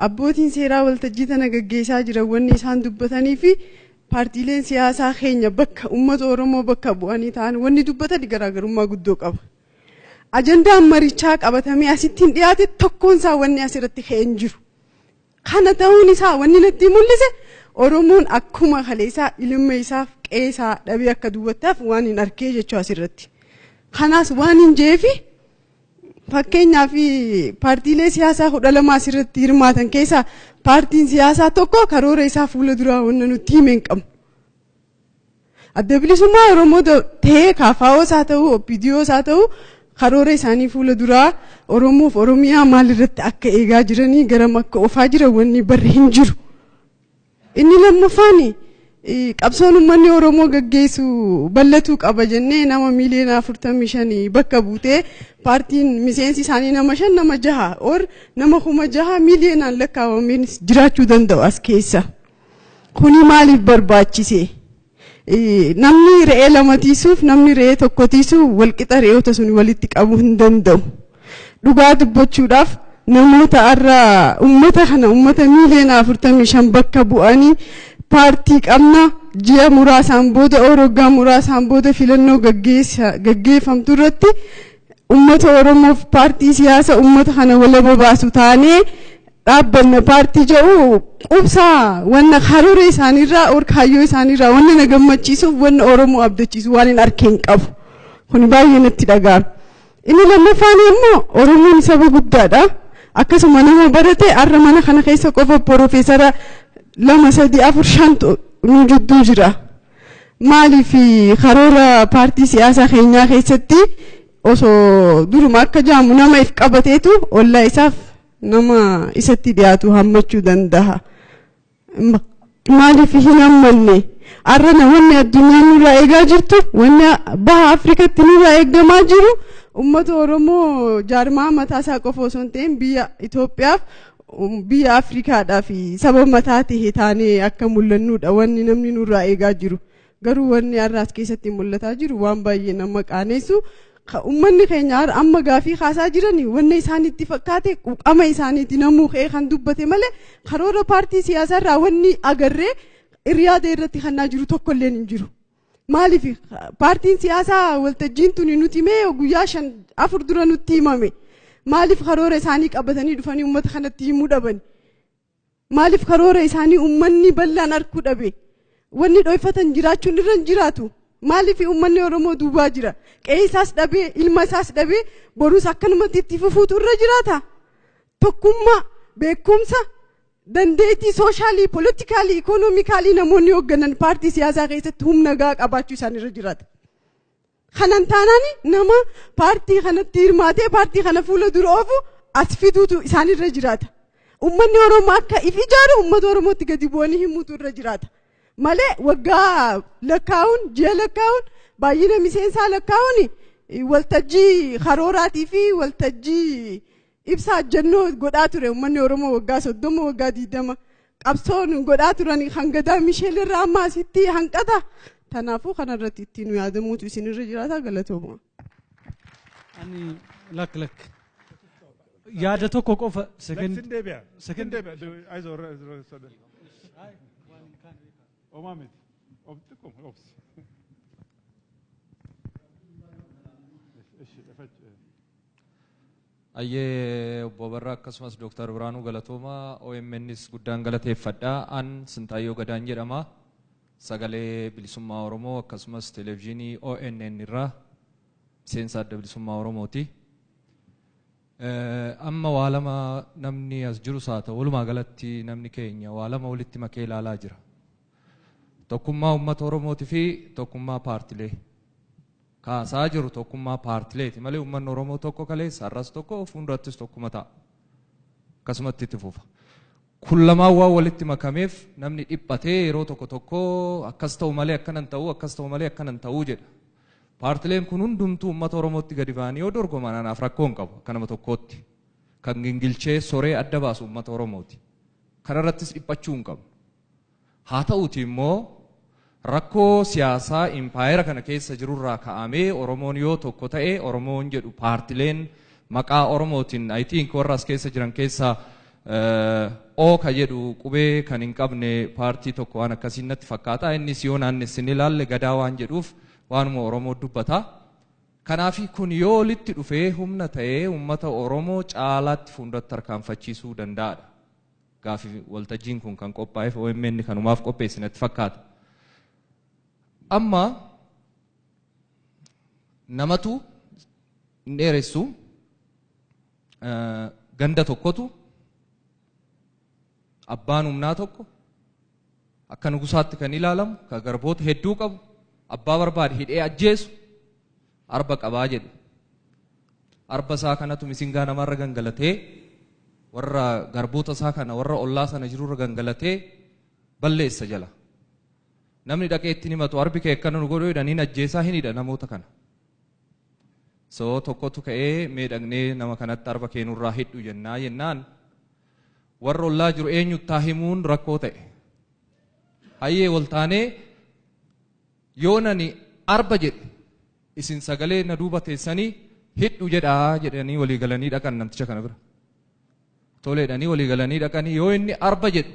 S16: abbootiin seeraa waltajjii tana gaggeessaa jiran wanni isaan dubbatanii fi paartiileen siyaasaa keenya bakka uummata Oromoo bakka bu'anii ta'an wanni dubbatan garaagarummaa guddoo qaba. Ajandaan marichaa qabatamee asittiin dhiyaate tokkoon isaa wanni asirratti ka'ee hin jiru. Kana ta'uun isaa wanni natti mul'ise, Oromoon akkuma kaleessaa ilma isaaf qe'ee isaa dhabee akka duwwattaaf waan hin arkee jechuu asirratti. Kanaas waan hin jeefi, fakkeenyaaf paartiilee siyaasaa 12 asirratti hirmaatan keessaa paartiin siyaasaa tokko karoora isaa fuula duraa wanna nutti hime hin qabu. Adda Bilisummaa Oromoo ta'ee, KFOs haa ta'u, OPDOs haa ta'u, karoora isaanii fuula duraa Oromoof Oromiyaa maalirratti akka eegaa jiranii, garam akka oofaa jiran wanni barri hin jiru. Inni lammaffaan, qabsoon uummanni Oromoo gaggeessu bal'atuu qaba jennee nama miiliyoona 45 bakka buutee paartiin miseensi isaanii nama shan, nama jaha or nama 6,000 miiliyoonaan lakkaawameen jiraachuu danda'u as keessa. Kuni maaliif barbaachise? Namni re'ee lama tiisuuf namni re'ee tokko tiisu walqixa re'oota sun walitti qabuu hin danda'u. Dhugaa dubbachuudhaaf, namoota har'a uummata kana, uummata miiliyoona 45 bakka bu'anii paartii qabna, ji'a muraasaan booda, waggaa muraasaan booda filannoo gaggeeffamtu irratti uummata Oromoof paartii siyaasa uummata kana walaba baasu taanee dhaabbanna paartii jedhu qubsaa wanna karoora isaaniirraa or kaayyoo isaaniirraa wanna na gammachiisuuf, wanna Oromoo abdachiisu waan hin arkeen qabu. Kun baay'ee natti dhaga'ama. Inni lammaffaan immoo Oromoon saba guddaadha. Akkasuma nama barate, har'a mana kana keessa qofa piroofeesara lama, sadi, afur, shantu nu jidduu jira. Maaliif karoora paartii siyaasaa keenyaa keessatti osoo duruma akka jaamu nama if qabateetu ollaa isaaf nama isatti dhiyaatu hammachuu danda'a? Maaliif hin hammanne? Har'a wanni addunyaan nurraa eegaa jirtu, wanni baha Afrikatti nurraa eegamaa jiru, uummata Oromoo jaarmaa mataa isaa qofa osoo hin ta'in biyya Itoophiyaaf, biyya Afrikaadhaa fi saba mataa ta'e taanee akka mul'annudha wanni namni nurraa eegaa jiru. Garuu wanni har'a as keessatti mul'ataa jiru waan baay'ee nama qaanessu. Uummanni keenya amma gaafii kaasaa jirani wanni isaanitti fakkaate quuqama isaaniitti namuu ka'ee kan dubbate malee karoora paartii siyaasaa irraa wanni agarree hiriyaada irratti kannaa jiru tokkolleen hin jiru. Maaliif paartiin siyaasaa waltajjiin tuni nuti mee guyyaa 5-4 dura nutti himame? Maaliif karoora isaanii qabatanii dhufanii uummata kanatti himuu dhaban? Maaliif karoora isaanii uummanni bal'aan arguu dhabe? Wanni dhoofatan jiraachuun irra hin jiraatu. Maaliif uummanni Oromoo duubaa jira? Qe'ee isaas dhabee, ilma isaas dhabee, borus akkanumatti itti fufuutu irra jiraata. Tokkummaa, beekumsa, dandeettii soshaalii, politikaalii, ikonoomikaalii namoonni hoogganan paartii siyaasaa keessatti humna gahaa qabaachuu isaan irra jiraata. Kanan taanaan nama paartii kanatti hirmaatee paartii kana fuula dura oofu as fiduutu isaan irra jiraata. Uummanni Oromoo akka if ijaaru uummata Oromootti gadi bu'anii himuutu irra jiraata. Malee waggaa lakkaa'uun, ji'a lakkaa'uun, baay'ina miseensaa lakkaa'uun waltajjii karooraatii fi waltajjii ibsaa jennoo godhaa ture uummanni Oromoo waggaa 30 waggaa 20 qabsoon godhaa turan hangadaa Misheel irraa amma asitti hanqata. Kanaafuu kanarratti ittiin yaadamuutu isinirra jiraata. Galatooma.
S17: Ani lak lak yaada tokko qofa
S2: Sin deebi'a. Sin deebi'a. Ayizoo soda. Omaa miti. Xiqqoo obsi.
S18: Ayyee obbo Barraa akkasumas Dooktar Biraanuu Galatooma OMNs guddaan galateeffadha. An Sintaayyoo Gadaan jedhama. Sagalee Bilisummaa Oromoo akkasumas televezyiinii ONN irraa miseensa adda bilisummaa Oromooti. Amma waa lama namni as jirus haa ta'u walumaa galatti namni keenya waa lama walitti makee ilaalaa jira. Tokkummaa uummata Oromootii fi tokkummaa paartilee. Kaasaa jiru tokkummaa paartileeti malee uummanni Oromoo tokko kaleessa har'as tokko fuuldurattis tokkuma ta'a. Akkasumatti itti fufa. Kun lamaan waan walitti makameef namni dhiphatee yeroo tokko tokko akkas ta'u malee akkanan ta'u akkas ta'u malee akkanan ta'uu jedha. Paartileen kun hundumtuu uummata Oromootti gadi ba'anii yoo dorgoman anaaf rakkoo hin qabu akka nama tokkootti. Kan gingilchee soree adda baasu uummata Oromooti. Kanarrattis dhiphachuu hin qabu. Haa ta'uuti immoo rakkoo siyaasaa impaayera kana keessa jirurraa ka'amee Oromoon yoo tokko ta'e Oromoon jedhu paartileen maqaa Oromootiin I think warra as keessa jiran keessaa O ka jedhu qubee kan hin qabne paartii tokko waan akkasii natti fakkaata. Innis yoo naannessin ilaalle gadaa waan jedhuuf waanuma Oromoo dubbata. Kanaaf kun yoo walitti dhufee humna ta'ee uummata Oromoo caalaatti fuulduratti tarkaanfachiisuu danda'adha. Gaafi waltajjiin kun kan qophaa'eef OMN kanumaaf qopheesse natti fakkaata. Amma namatu hin dheeressu ganda tokkotu abbaan humnaa tokko akka nugusaatti kan ilaalamu kan garboota hedduu qabu abbaa barbaade hidhee ajjeesu arba qabaa jedhu. Arba isaa kanatu misingaa namarra gangalatee warra garboota isaa kana warra ollaa sana jirurra gangalatee balleessa jala. Namni dhaqee ittiin himatu arbi kee akkana nu godhu jedhaniin ajjeesaa hin hidha namoota kana. So tokkotu ka'ee mee dhaqnee nama kanatti arba kee nurraa hidhu jennaa jennaan warra ollaa jiru eenyuttaa himuun rakkoo ta'e. Hayyee waltaanee yoo nani arba jedhe isin sagalee na duuba teessanii hidhu jedhaa jedhanii walii galanii dhaqan namticha kana bira. Toleedhanii walii galanii dhaqanii yoo inni arba jedhu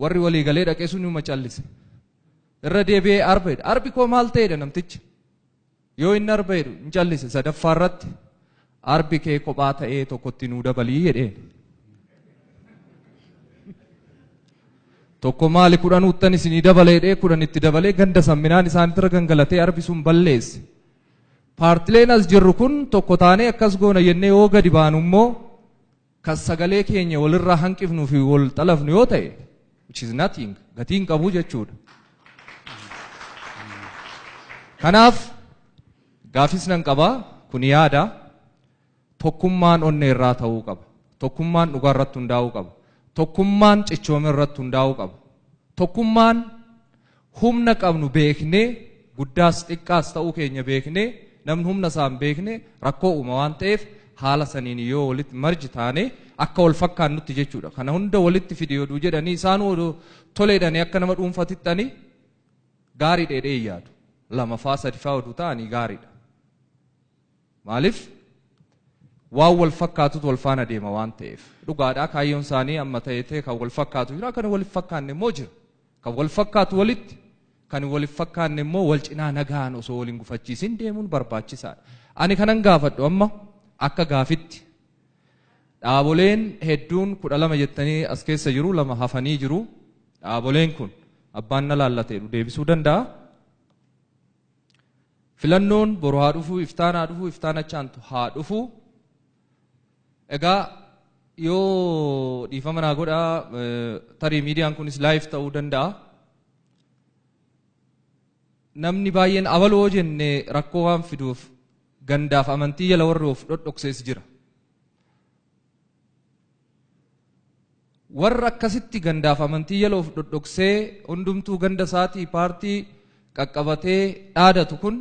S18: warri walii galee dhaqee sun numa callise. Irra deebi'ee arba jedha. Arbi koo maal ta'edha namtichi? Yoo inni arba jedhu hin callise. Sadaffaa irratti arbi kee kophaa ta'ee tokkotti nuu dabalii jedheen. Tokko maali 10 uttan isinii dabalee jedhee 10 itti dabalee ganda samminaan isaanitti gangalatee arbi sun balleesse. Paartileen as jirru kun tokko taanee akkas goona jennee yoo gadi baanu immoo kan sagalee keenya walirraa hanqifnuu fi wal xalafnu yoo ta'e which is nothing gatii hin qabu jechuudha. Kanaaf gaafis nan qaba kun yaada tokkummaan onnee irraa ta'uu qaba. Tokkummaan dhugaa irratti hundaa'uu qaba. Tokkummaan cichooma irratti hundaa'uu qaba. Tokkummaan Humna qabnu beeknee guddaas xiqqaas ta'uu keenya beeknee namni humna isaa hin beekne rakkoo uuma waan ta'eef haala saniin yoo walitti marji taane akka wal fakkaannutti jechuudha. Kana hunda walitti fidi oduu jedhanii isaan toleedhanii akka nama dhuunfatittanii gaarii dheedhee yaadu. 2 faa 3 faa oduu ta'anii gaariidha. Maaliif waan wal fakkaatutu wal faana deema waan ta'eef. Dhugaadhaa kaayyoon isaanii amma ta'ee kan wal fakkaatu jira kan wal fakkaanne immoo jira. Kan wal fakkaatu walitti kan wal fakkaanne immoo wal cinaa nagaan osoo waliin gufachiisin deemuun barbaachisaadha. Ani kanan gaafadhu amma akka gaafitti dhaaboleen hedduun 12 jettanii as keessa jiru 2 hafanii jiru. Dhaaboleen kun abbaan na laallatee deebisuu danda'a. Filannoon boru haa dhufu, iftaan haa dhufu, iftaan achaantu haa dhufu. Egaa yoo dhiifama naa godhaa tarii miidiyaan kunis live ta'uu danda'a. Namni baay'een abaloo jenne rakkoo waan fiduuf gandaaf amantii jala warri of dhodhoksees jira. Warra akkasitti gandaaf amantii jala of dhodhoksee hundumtuu ganda isaatii paartii qaqqabatee dhaadatu kun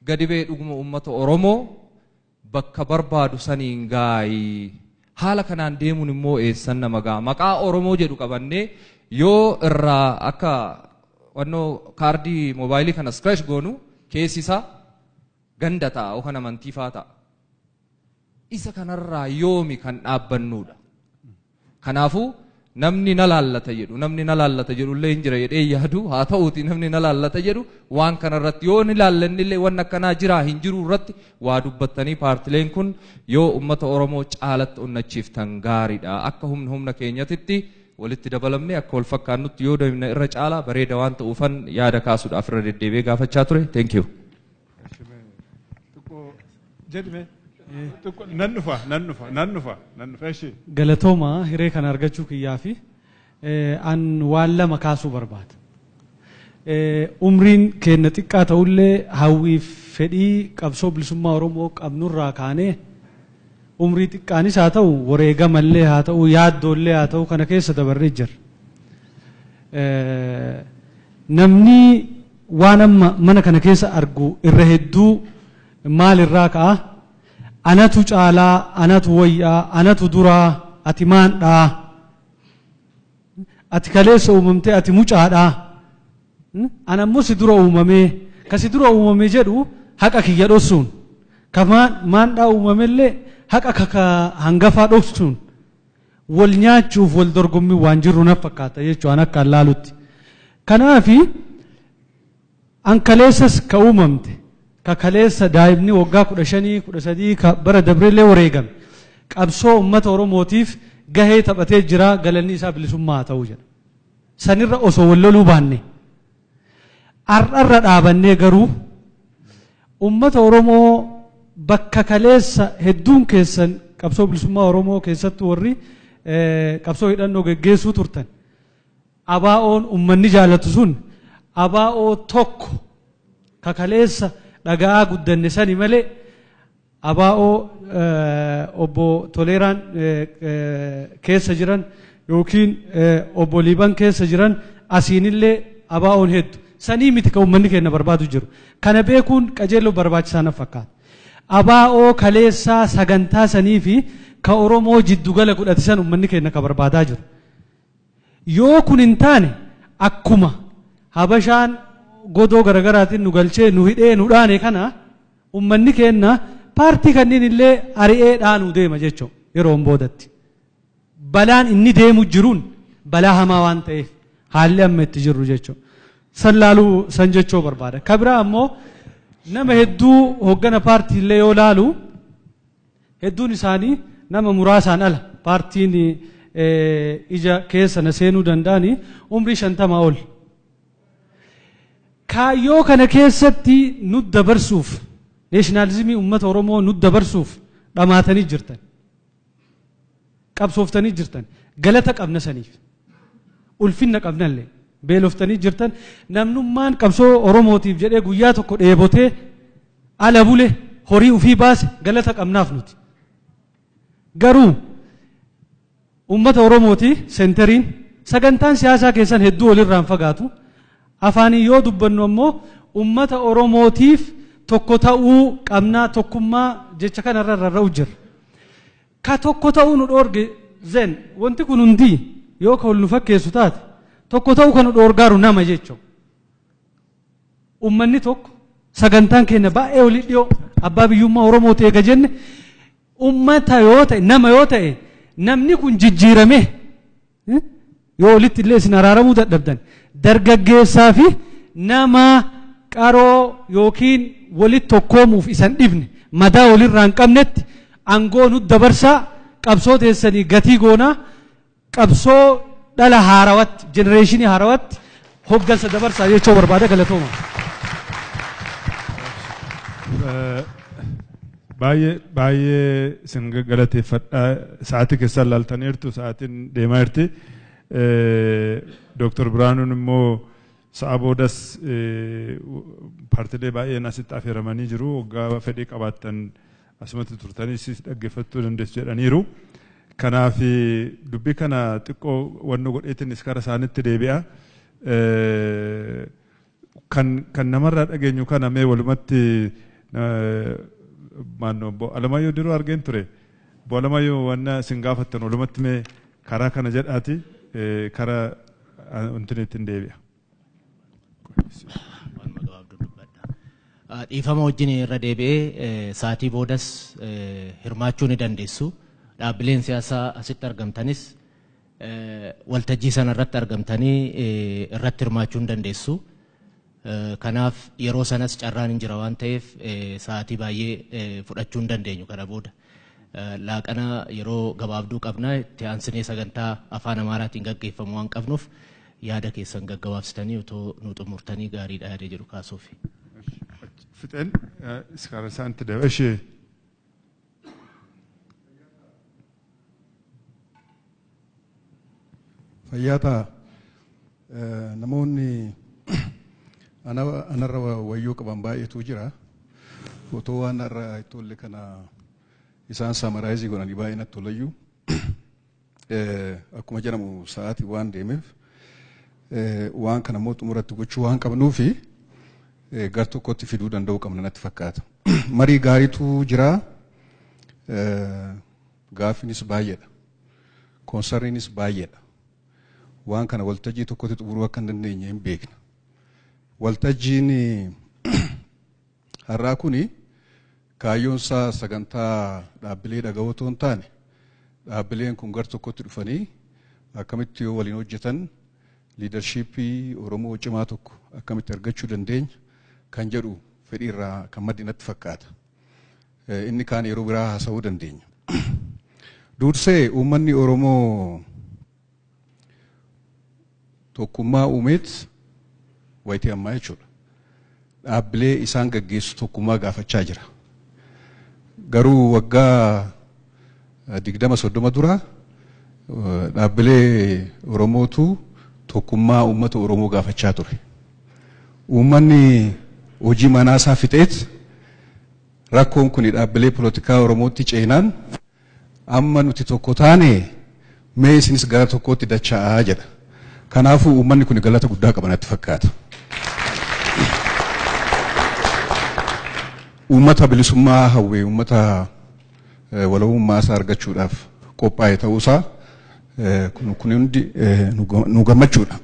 S18: gadi ba'ee dhuguma uummata Oromoo bakka barbaadu saniin gaayi. Haala kanaan deemuun immoo eessan nama ga'a. Maqaa Oromoo jedhu qabannee yoo irraa akka wannoo kaardii moobaayilii kana scratch goonu keessi isaa ganda ta'a yookaan amantii faa ta'a. Isa kanarraa yoomi kan dhaabbannuudha. Kanaafuu namni na laallata jedhu namni na laallata jedhu illee hin jira jedhee yaadu haa ta'uuti namni na laallata jedhu waan kanarratti yoo ni laallanni illee waan akkanaa jiraa hin jiru irratti waa dubbattanii paartileen kun yoo uummata Oromoo caalatti onnachiiftan gaariidha. Akka humna humna keenyatitti walitti dabalamne akka wal fakkaannutti yoo deemne irra caalaa bareeda waan ta'uufan yaada kaasuudhaaf irra deddeebi'ee gaafachaa ture. Thank you.
S2: Nan dhufa ishee.
S17: Galatooma hiree kana argachuu kiyyaa fi an waan lama kaasuu barbaada. Umriin keenya xiqqaa ta'ullee hawwii fedhii qabsoo bilisummaa Oromoo qabnurraa kaanee umrii xiqqaanis haa ta'u wareegamallee haa ta'u yaaddoollee haa ta'u kana keessa dabarree jirra. Namni waan amma mana kana keessa argu irra hedduu maalirraa ka'a? Anatu caalaa, anatu wayyaa, anatu duraa, ati maandhaa, ati kaleessa uumamtee ati mucaadhaa, ana ammoo si dura uumamee, ka si dura uumame jedhu haqa kiyya dhoksuun, ka maandhaa uumamellee haqa ka hangafaa dhoksuun wal nyaachuuf wal dorgommii waan jirru na fakkaata jechuun akka laalutti. Kanaafi an kaleessas ka uumamte ka kaleessa daa'imni waggaa 15 13 ka bara dabreellee wareegame qabsoo uummata Oromootiif gahee taphatee jira galanni isaa bilisummaa haa ta'u jedha. Sanirra osoo wal loluu baanne har'arra dhaabannee garuu uummata Oromoo bakka kaleessa hedduun keessan qabsoo bilisummaa Oromoo keessattuu warri qabsoo hidhannoo geggeessuu turtan abaa'oon uummanni jaallatu sun abaa'oo tokko ka kaleessa dhagaa guddanne sani malee abaa'oo obbo Toleeraan keessa jiran yookiin obbo Liiban keessa jiran asiinillee abaa'oon hedduu sanii miti ka uummanni keenya barbaadu jiru. Kana beekuun qajeeloo barbaachisaa na fakkaata. Abaa'oo kaleessaa sagantaa sanii fi ka Oromoo jiddugala godhate san uummanni keenya ka barbaadaa jiru. Yoo kun hin taane akkuma Habashaan godoo garagaraatiin nu galchee nu hidhee nu dhaane kana uummanni keenya paartii kanneen illee ari'ee dhaanuu deema jechuudha yeroo boodatti. Balaan inni deemu jiruun balaa hamaa waan ta'eef haalli amma itti jirru jechuudha. San laaluu san jechuu barbaada. Ka biraa ammoo nama hedduu hoggana paartii illee yoo laalu hedduun isaanii nama muraasaan ala paartiin ija keessa na seenuu danda'anii umrii 50 ol. Kaayyoo kana keessatti nu dabarsuuf neeshinaalizimii uummata Oromoo nu dabarsuuf dhamaatanii jirtan. Qabsooftanii jirtan. Galata qabna saniif. Ulfinna qabnallee. Beeloftanii jirtan. Namnummaan qabsoo Oromootiif jedhee guyyaa tokko dheebotee ala bule horii ufii baase galata qabnaaf nuti. Garuu uummata Oromooti seenteriin sagantaan siyaasaa keessan hedduu walirraan fagaatu. Afaanii yoo dubbannu ammoo ummata Oromootiif tokko ta'uu qabnaa tokkummaa jecha kanarra rarra'u jira. Ka tokko ta'uu nu dhoorge zen wanti kun hundi yoo ka wal nu fakkeessu taate tokko ta'uu kan nu dhoorgaaru nama jechuudha. Ummanni tokko sagantaan keenya baay'ee olii dhiyoo abbaa biyyummaa Oromoo ta'e jenne ummata yoo ta'e nama yoo ta'e namni kun jijjiirame yoo olitti illee isin araaramuu dadhabdan dargaggeessaa fi nama qaroo yookiin walitti tokkoomuuf isan dhibne madaa walirraa hin qabnetti aangoo nu dabarsaa qabsoo teessanii gatii goonaa qabsoo dhala haarawatti jenereeshinii haarawatti hoggansa dabarsaa jechuu barbaada galatooma.
S2: Baay'ee isin galateeffadha. Sa'aatii keessan laaltaniirtu sa'aatiin deemaa jirti. Dooktar Biraanuun immoo sa'a boodas paartilee baay'een asitti affeeramanii jiru. Waggaa fedhii qabaattan asumatti turtanii dhaggeeffachuu dandeessu jedhaniiru. Kanaaf dubbii kana xiqqoo wannu godheetinis kara isaanitti deebi'a. Kan namarraa dhageenyu kana mee walumatti maannoo obbo Alamaayyoo diruu argeen ture. Obbo Alamaayyoo wanna isin gaafattan walumatti mee karaa kana jedhaati karaa wanti ittiin deebi'a.
S19: Dhiifama wajjin irra deebi'ee sa'aatii boodas hirmaachuu ni dandeessu. Dhaabbileen siyaasaa asitti argamtanis waltajjii sana irratti argamtanii irratti hirmaachuu ni dandeessu. Kanaaf yeroo sanas carraan hin jira waan ta'eef sa'aatii baay'ee fudhachuu hin dandeenyu kana booda. Laaqana yeroo gabaabduu qabna itti aansinee sagantaa afaan Amaaraatiin gaggeeffamu waan qabnuuf yaada keessan gaggabaabsitanii otoo nu xumurtanii gaariidha yaada jedhu kaasuuf.
S2: Fixeen iskaara isaanitti deebi'a. Ishee.
S8: Fayyaa ta'a. Namoonni anarra wayyoo qaban baay'eetu jira. Otoo waan irra tolle kana isaan summarize godhanii baay'ee natti tolayyuu. Akkuma jedhamu sa'aatii waan deemeef waan kana immoo xumuratti gochuu waan qabnuufi gar tokkotti fiduu danda'uu qabna natti fakkaata. Marii gaariitu jira. Gaaffiinis baay'eedha. Concerniinis baay'eedha. Waan kana waltajjii tokkotti xumuruu akka hin dandeenye hin beekna. Waltajjiin har'aa kuni kaayyoon isaa sagantaa dhaabbilee dhaga'uu otoo hin taane dhaabbileen kun gar tokkotti dhufanii akkamitti yoo waliin hojjetan leadershipii Oromoo cimaa tokko akkamitti argachuu dandeenya kan jedhu fedhiirraa kan maddi natti fakkaata. Inni kaan yeroo biraa haasa'uu dandeenya. Dursee uummanni Oromoo tokkummaa uumeet wayitii ammaa jechuudha. Dhaabbilee isaan gaggeessu tokkummaa gaafachaa jira. Garuu waggaa 20-30 dura dhaabbilee Oromootu tokkummaa uummata Oromoo gaafachaa ture. Uummanni hojii manaa isaa fixeet rakkoon kun dhaabbilee polotikaa Oromootti ceenaan amma nuti tokko taane mee isinis gara tokkootti dacha'aa jedha. Kanaafuu uummanni kun galata guddaa qaba natti fakkaata. Uummata bilisummaa hawwee uummata walabummaa isaa argachuudhaaf qophaa'e ta'uusaa kun hundi nu gammachuudha.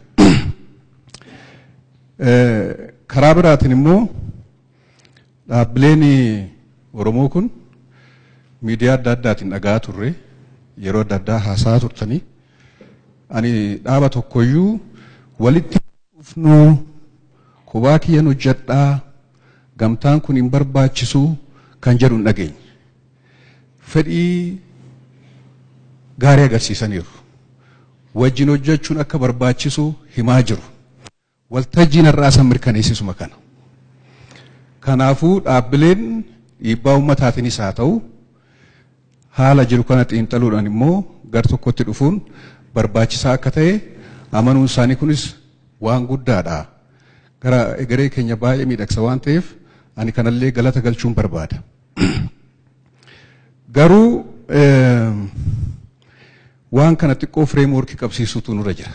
S8: Karaa biraatiin immoo dhaabbileen Oromoo kun miidiyaa adda addaatiin dhagaa turre yeroo adda addaa haasaa turtanii ani dhaaba tokkoyyuu walitti dhufnu kophaa kiyyan hojjedhaa gamtaan kun hin barbaachisu kan jedhu hin dhageenye. Fedhii gaarii agarsiisaniiru. Wajjin hojjechuun akka barbaachisu himaa jiru. Waltajjiin har'aa san mirkaneessisuma kana. Kanaafuu dhaabbileen dhiibbaa uummataatiinis haa ta'u haala jiru kana xiinxaluudhaan immoo gar tokkotti dhufuun barbaachisaa akka ta'e amanuun isaanii kunis waan guddaadha. Gara egeree keenya baay'ee miidhagsa waan ta'eef ani kanallee galata galchuun barbaada. Garuu waan kana xiqqoo frameworkii qabsiisuutu nurra jira.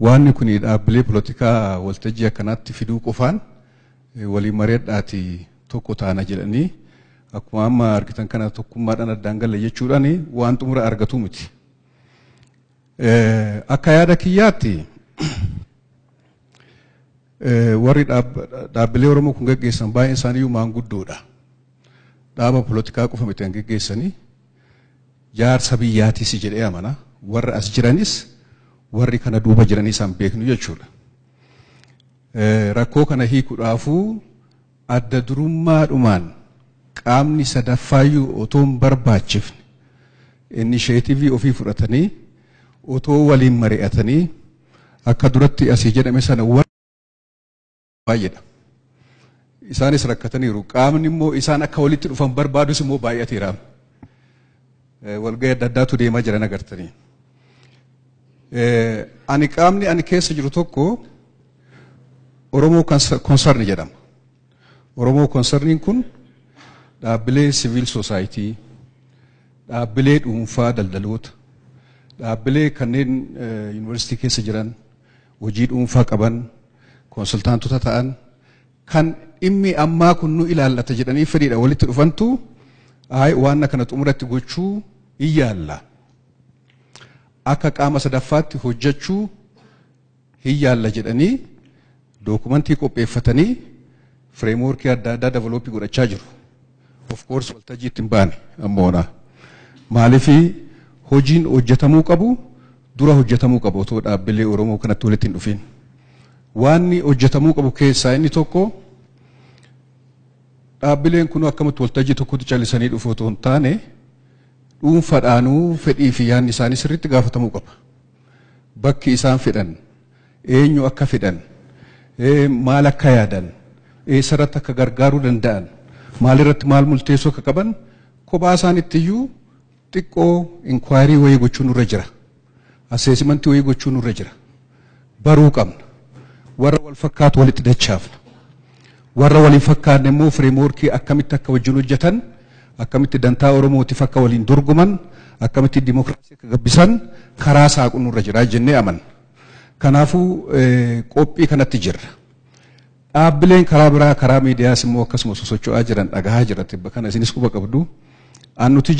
S20: Waan kun dhaabbilee polotikaa waltajjii akkanaatti fiduu qofaan waliin mareedhaati tokko taana jedhanii akkuma amma argitan kana tokkummaadhaan addaan galle jechuudhaan waan xumura argatu miti. Akka yaada kiyyaatti warri dhaabbilee Oromoo kun gaggeessan baay'een isaaniiyyuu maanguddoodha. Dhaaba polotikaa qofa miti kan gaggeessanii jaarsa biyyaatis jedhee amana. Warra as jiranis warri kana duuba jiranii isaan beeknu jechuudha. Rakkoo kana hiikuudhaafuu adda durummaadhumaan qaamni sadaffaayyuu otoo hin barbaachifne inisheetivii ofii fudhatanii otoo waliin mari'atanii akka duratti asii jedhame sana warra baay'eedha. Isaanis rakkataniiru. Qaamni immoo isaan akka walitti dhufan barbaadus immoo baay'ateera. Walga'ii adda addaatu deemaa jiran agartanii. Ani qaamni ani keessa jiru tokko Oromoo Concern jedhama. Oromoo Concerniin kun dhaabbilee siviil soosaayitii, dhaabbilee dhuunfaa daldaloota, dhaabbilee kanneen yuunivarsiitii keessa jiran, hojii dhuunfaa qaban, konsultaantota ta'an, kan dhimmi ammaa kun nu ilaallata jedhanii fedhiidha walitti dhufantu waan kana xumuratti gochuu hin yaalla. Akka qaama sadaffaatti hojjechuu hin yaalla jedhanii dookumentii qopheeffatanii fireemworkii adda addaa develooppii godhachaa jiru. Of course waltajjii itti hin baane ammoona. Maaliif hojiin hojjetamuu qabu dura hojjetamuu qabu otoo dhaabbilee Oromoo kanatti walitti hin dhufin. Waanni hojjetamuu qabu keessaa inni tokko dhaabbileen kun akkamitti waltajjii tokkotti callisanii dhufu otoo hin taane dhuunfaadhaanuu fedhii fi yaadni isaanii sirriitti gaafatamuu qaba. Bakki isaan fedhan, eenyu akka fedhan, maal akka yaadan, eessarratti akka gargaaruu danda'an, maalirratti maal murteessuu akka qaban kophaa isaaniitti iyyuu xiqqoo inkwaayirii wayii gochuun nurra jira. Asseesimantii wayii gochuun nurra jira. Baruu qabna. Warra wal fakkaatu walitti dachaafna. Warra waliin fakkaanne immoo fireemworkii akkamitti akka wajjin hojjetan, akkamitti dantaa Oromootiif akka waliin dorgoman, akkamitti dimokiraasii akka gabbisan karaa saaquu nurra jira jennee amanna. Kanaafuu qophii kanatti jirra. Dhaabbileen karaa biraa karaa miidiyaas immoo akkasuma sosocho'aa jiran dhagahaa jira. Tibba kana isinis quba qabdu. An nuti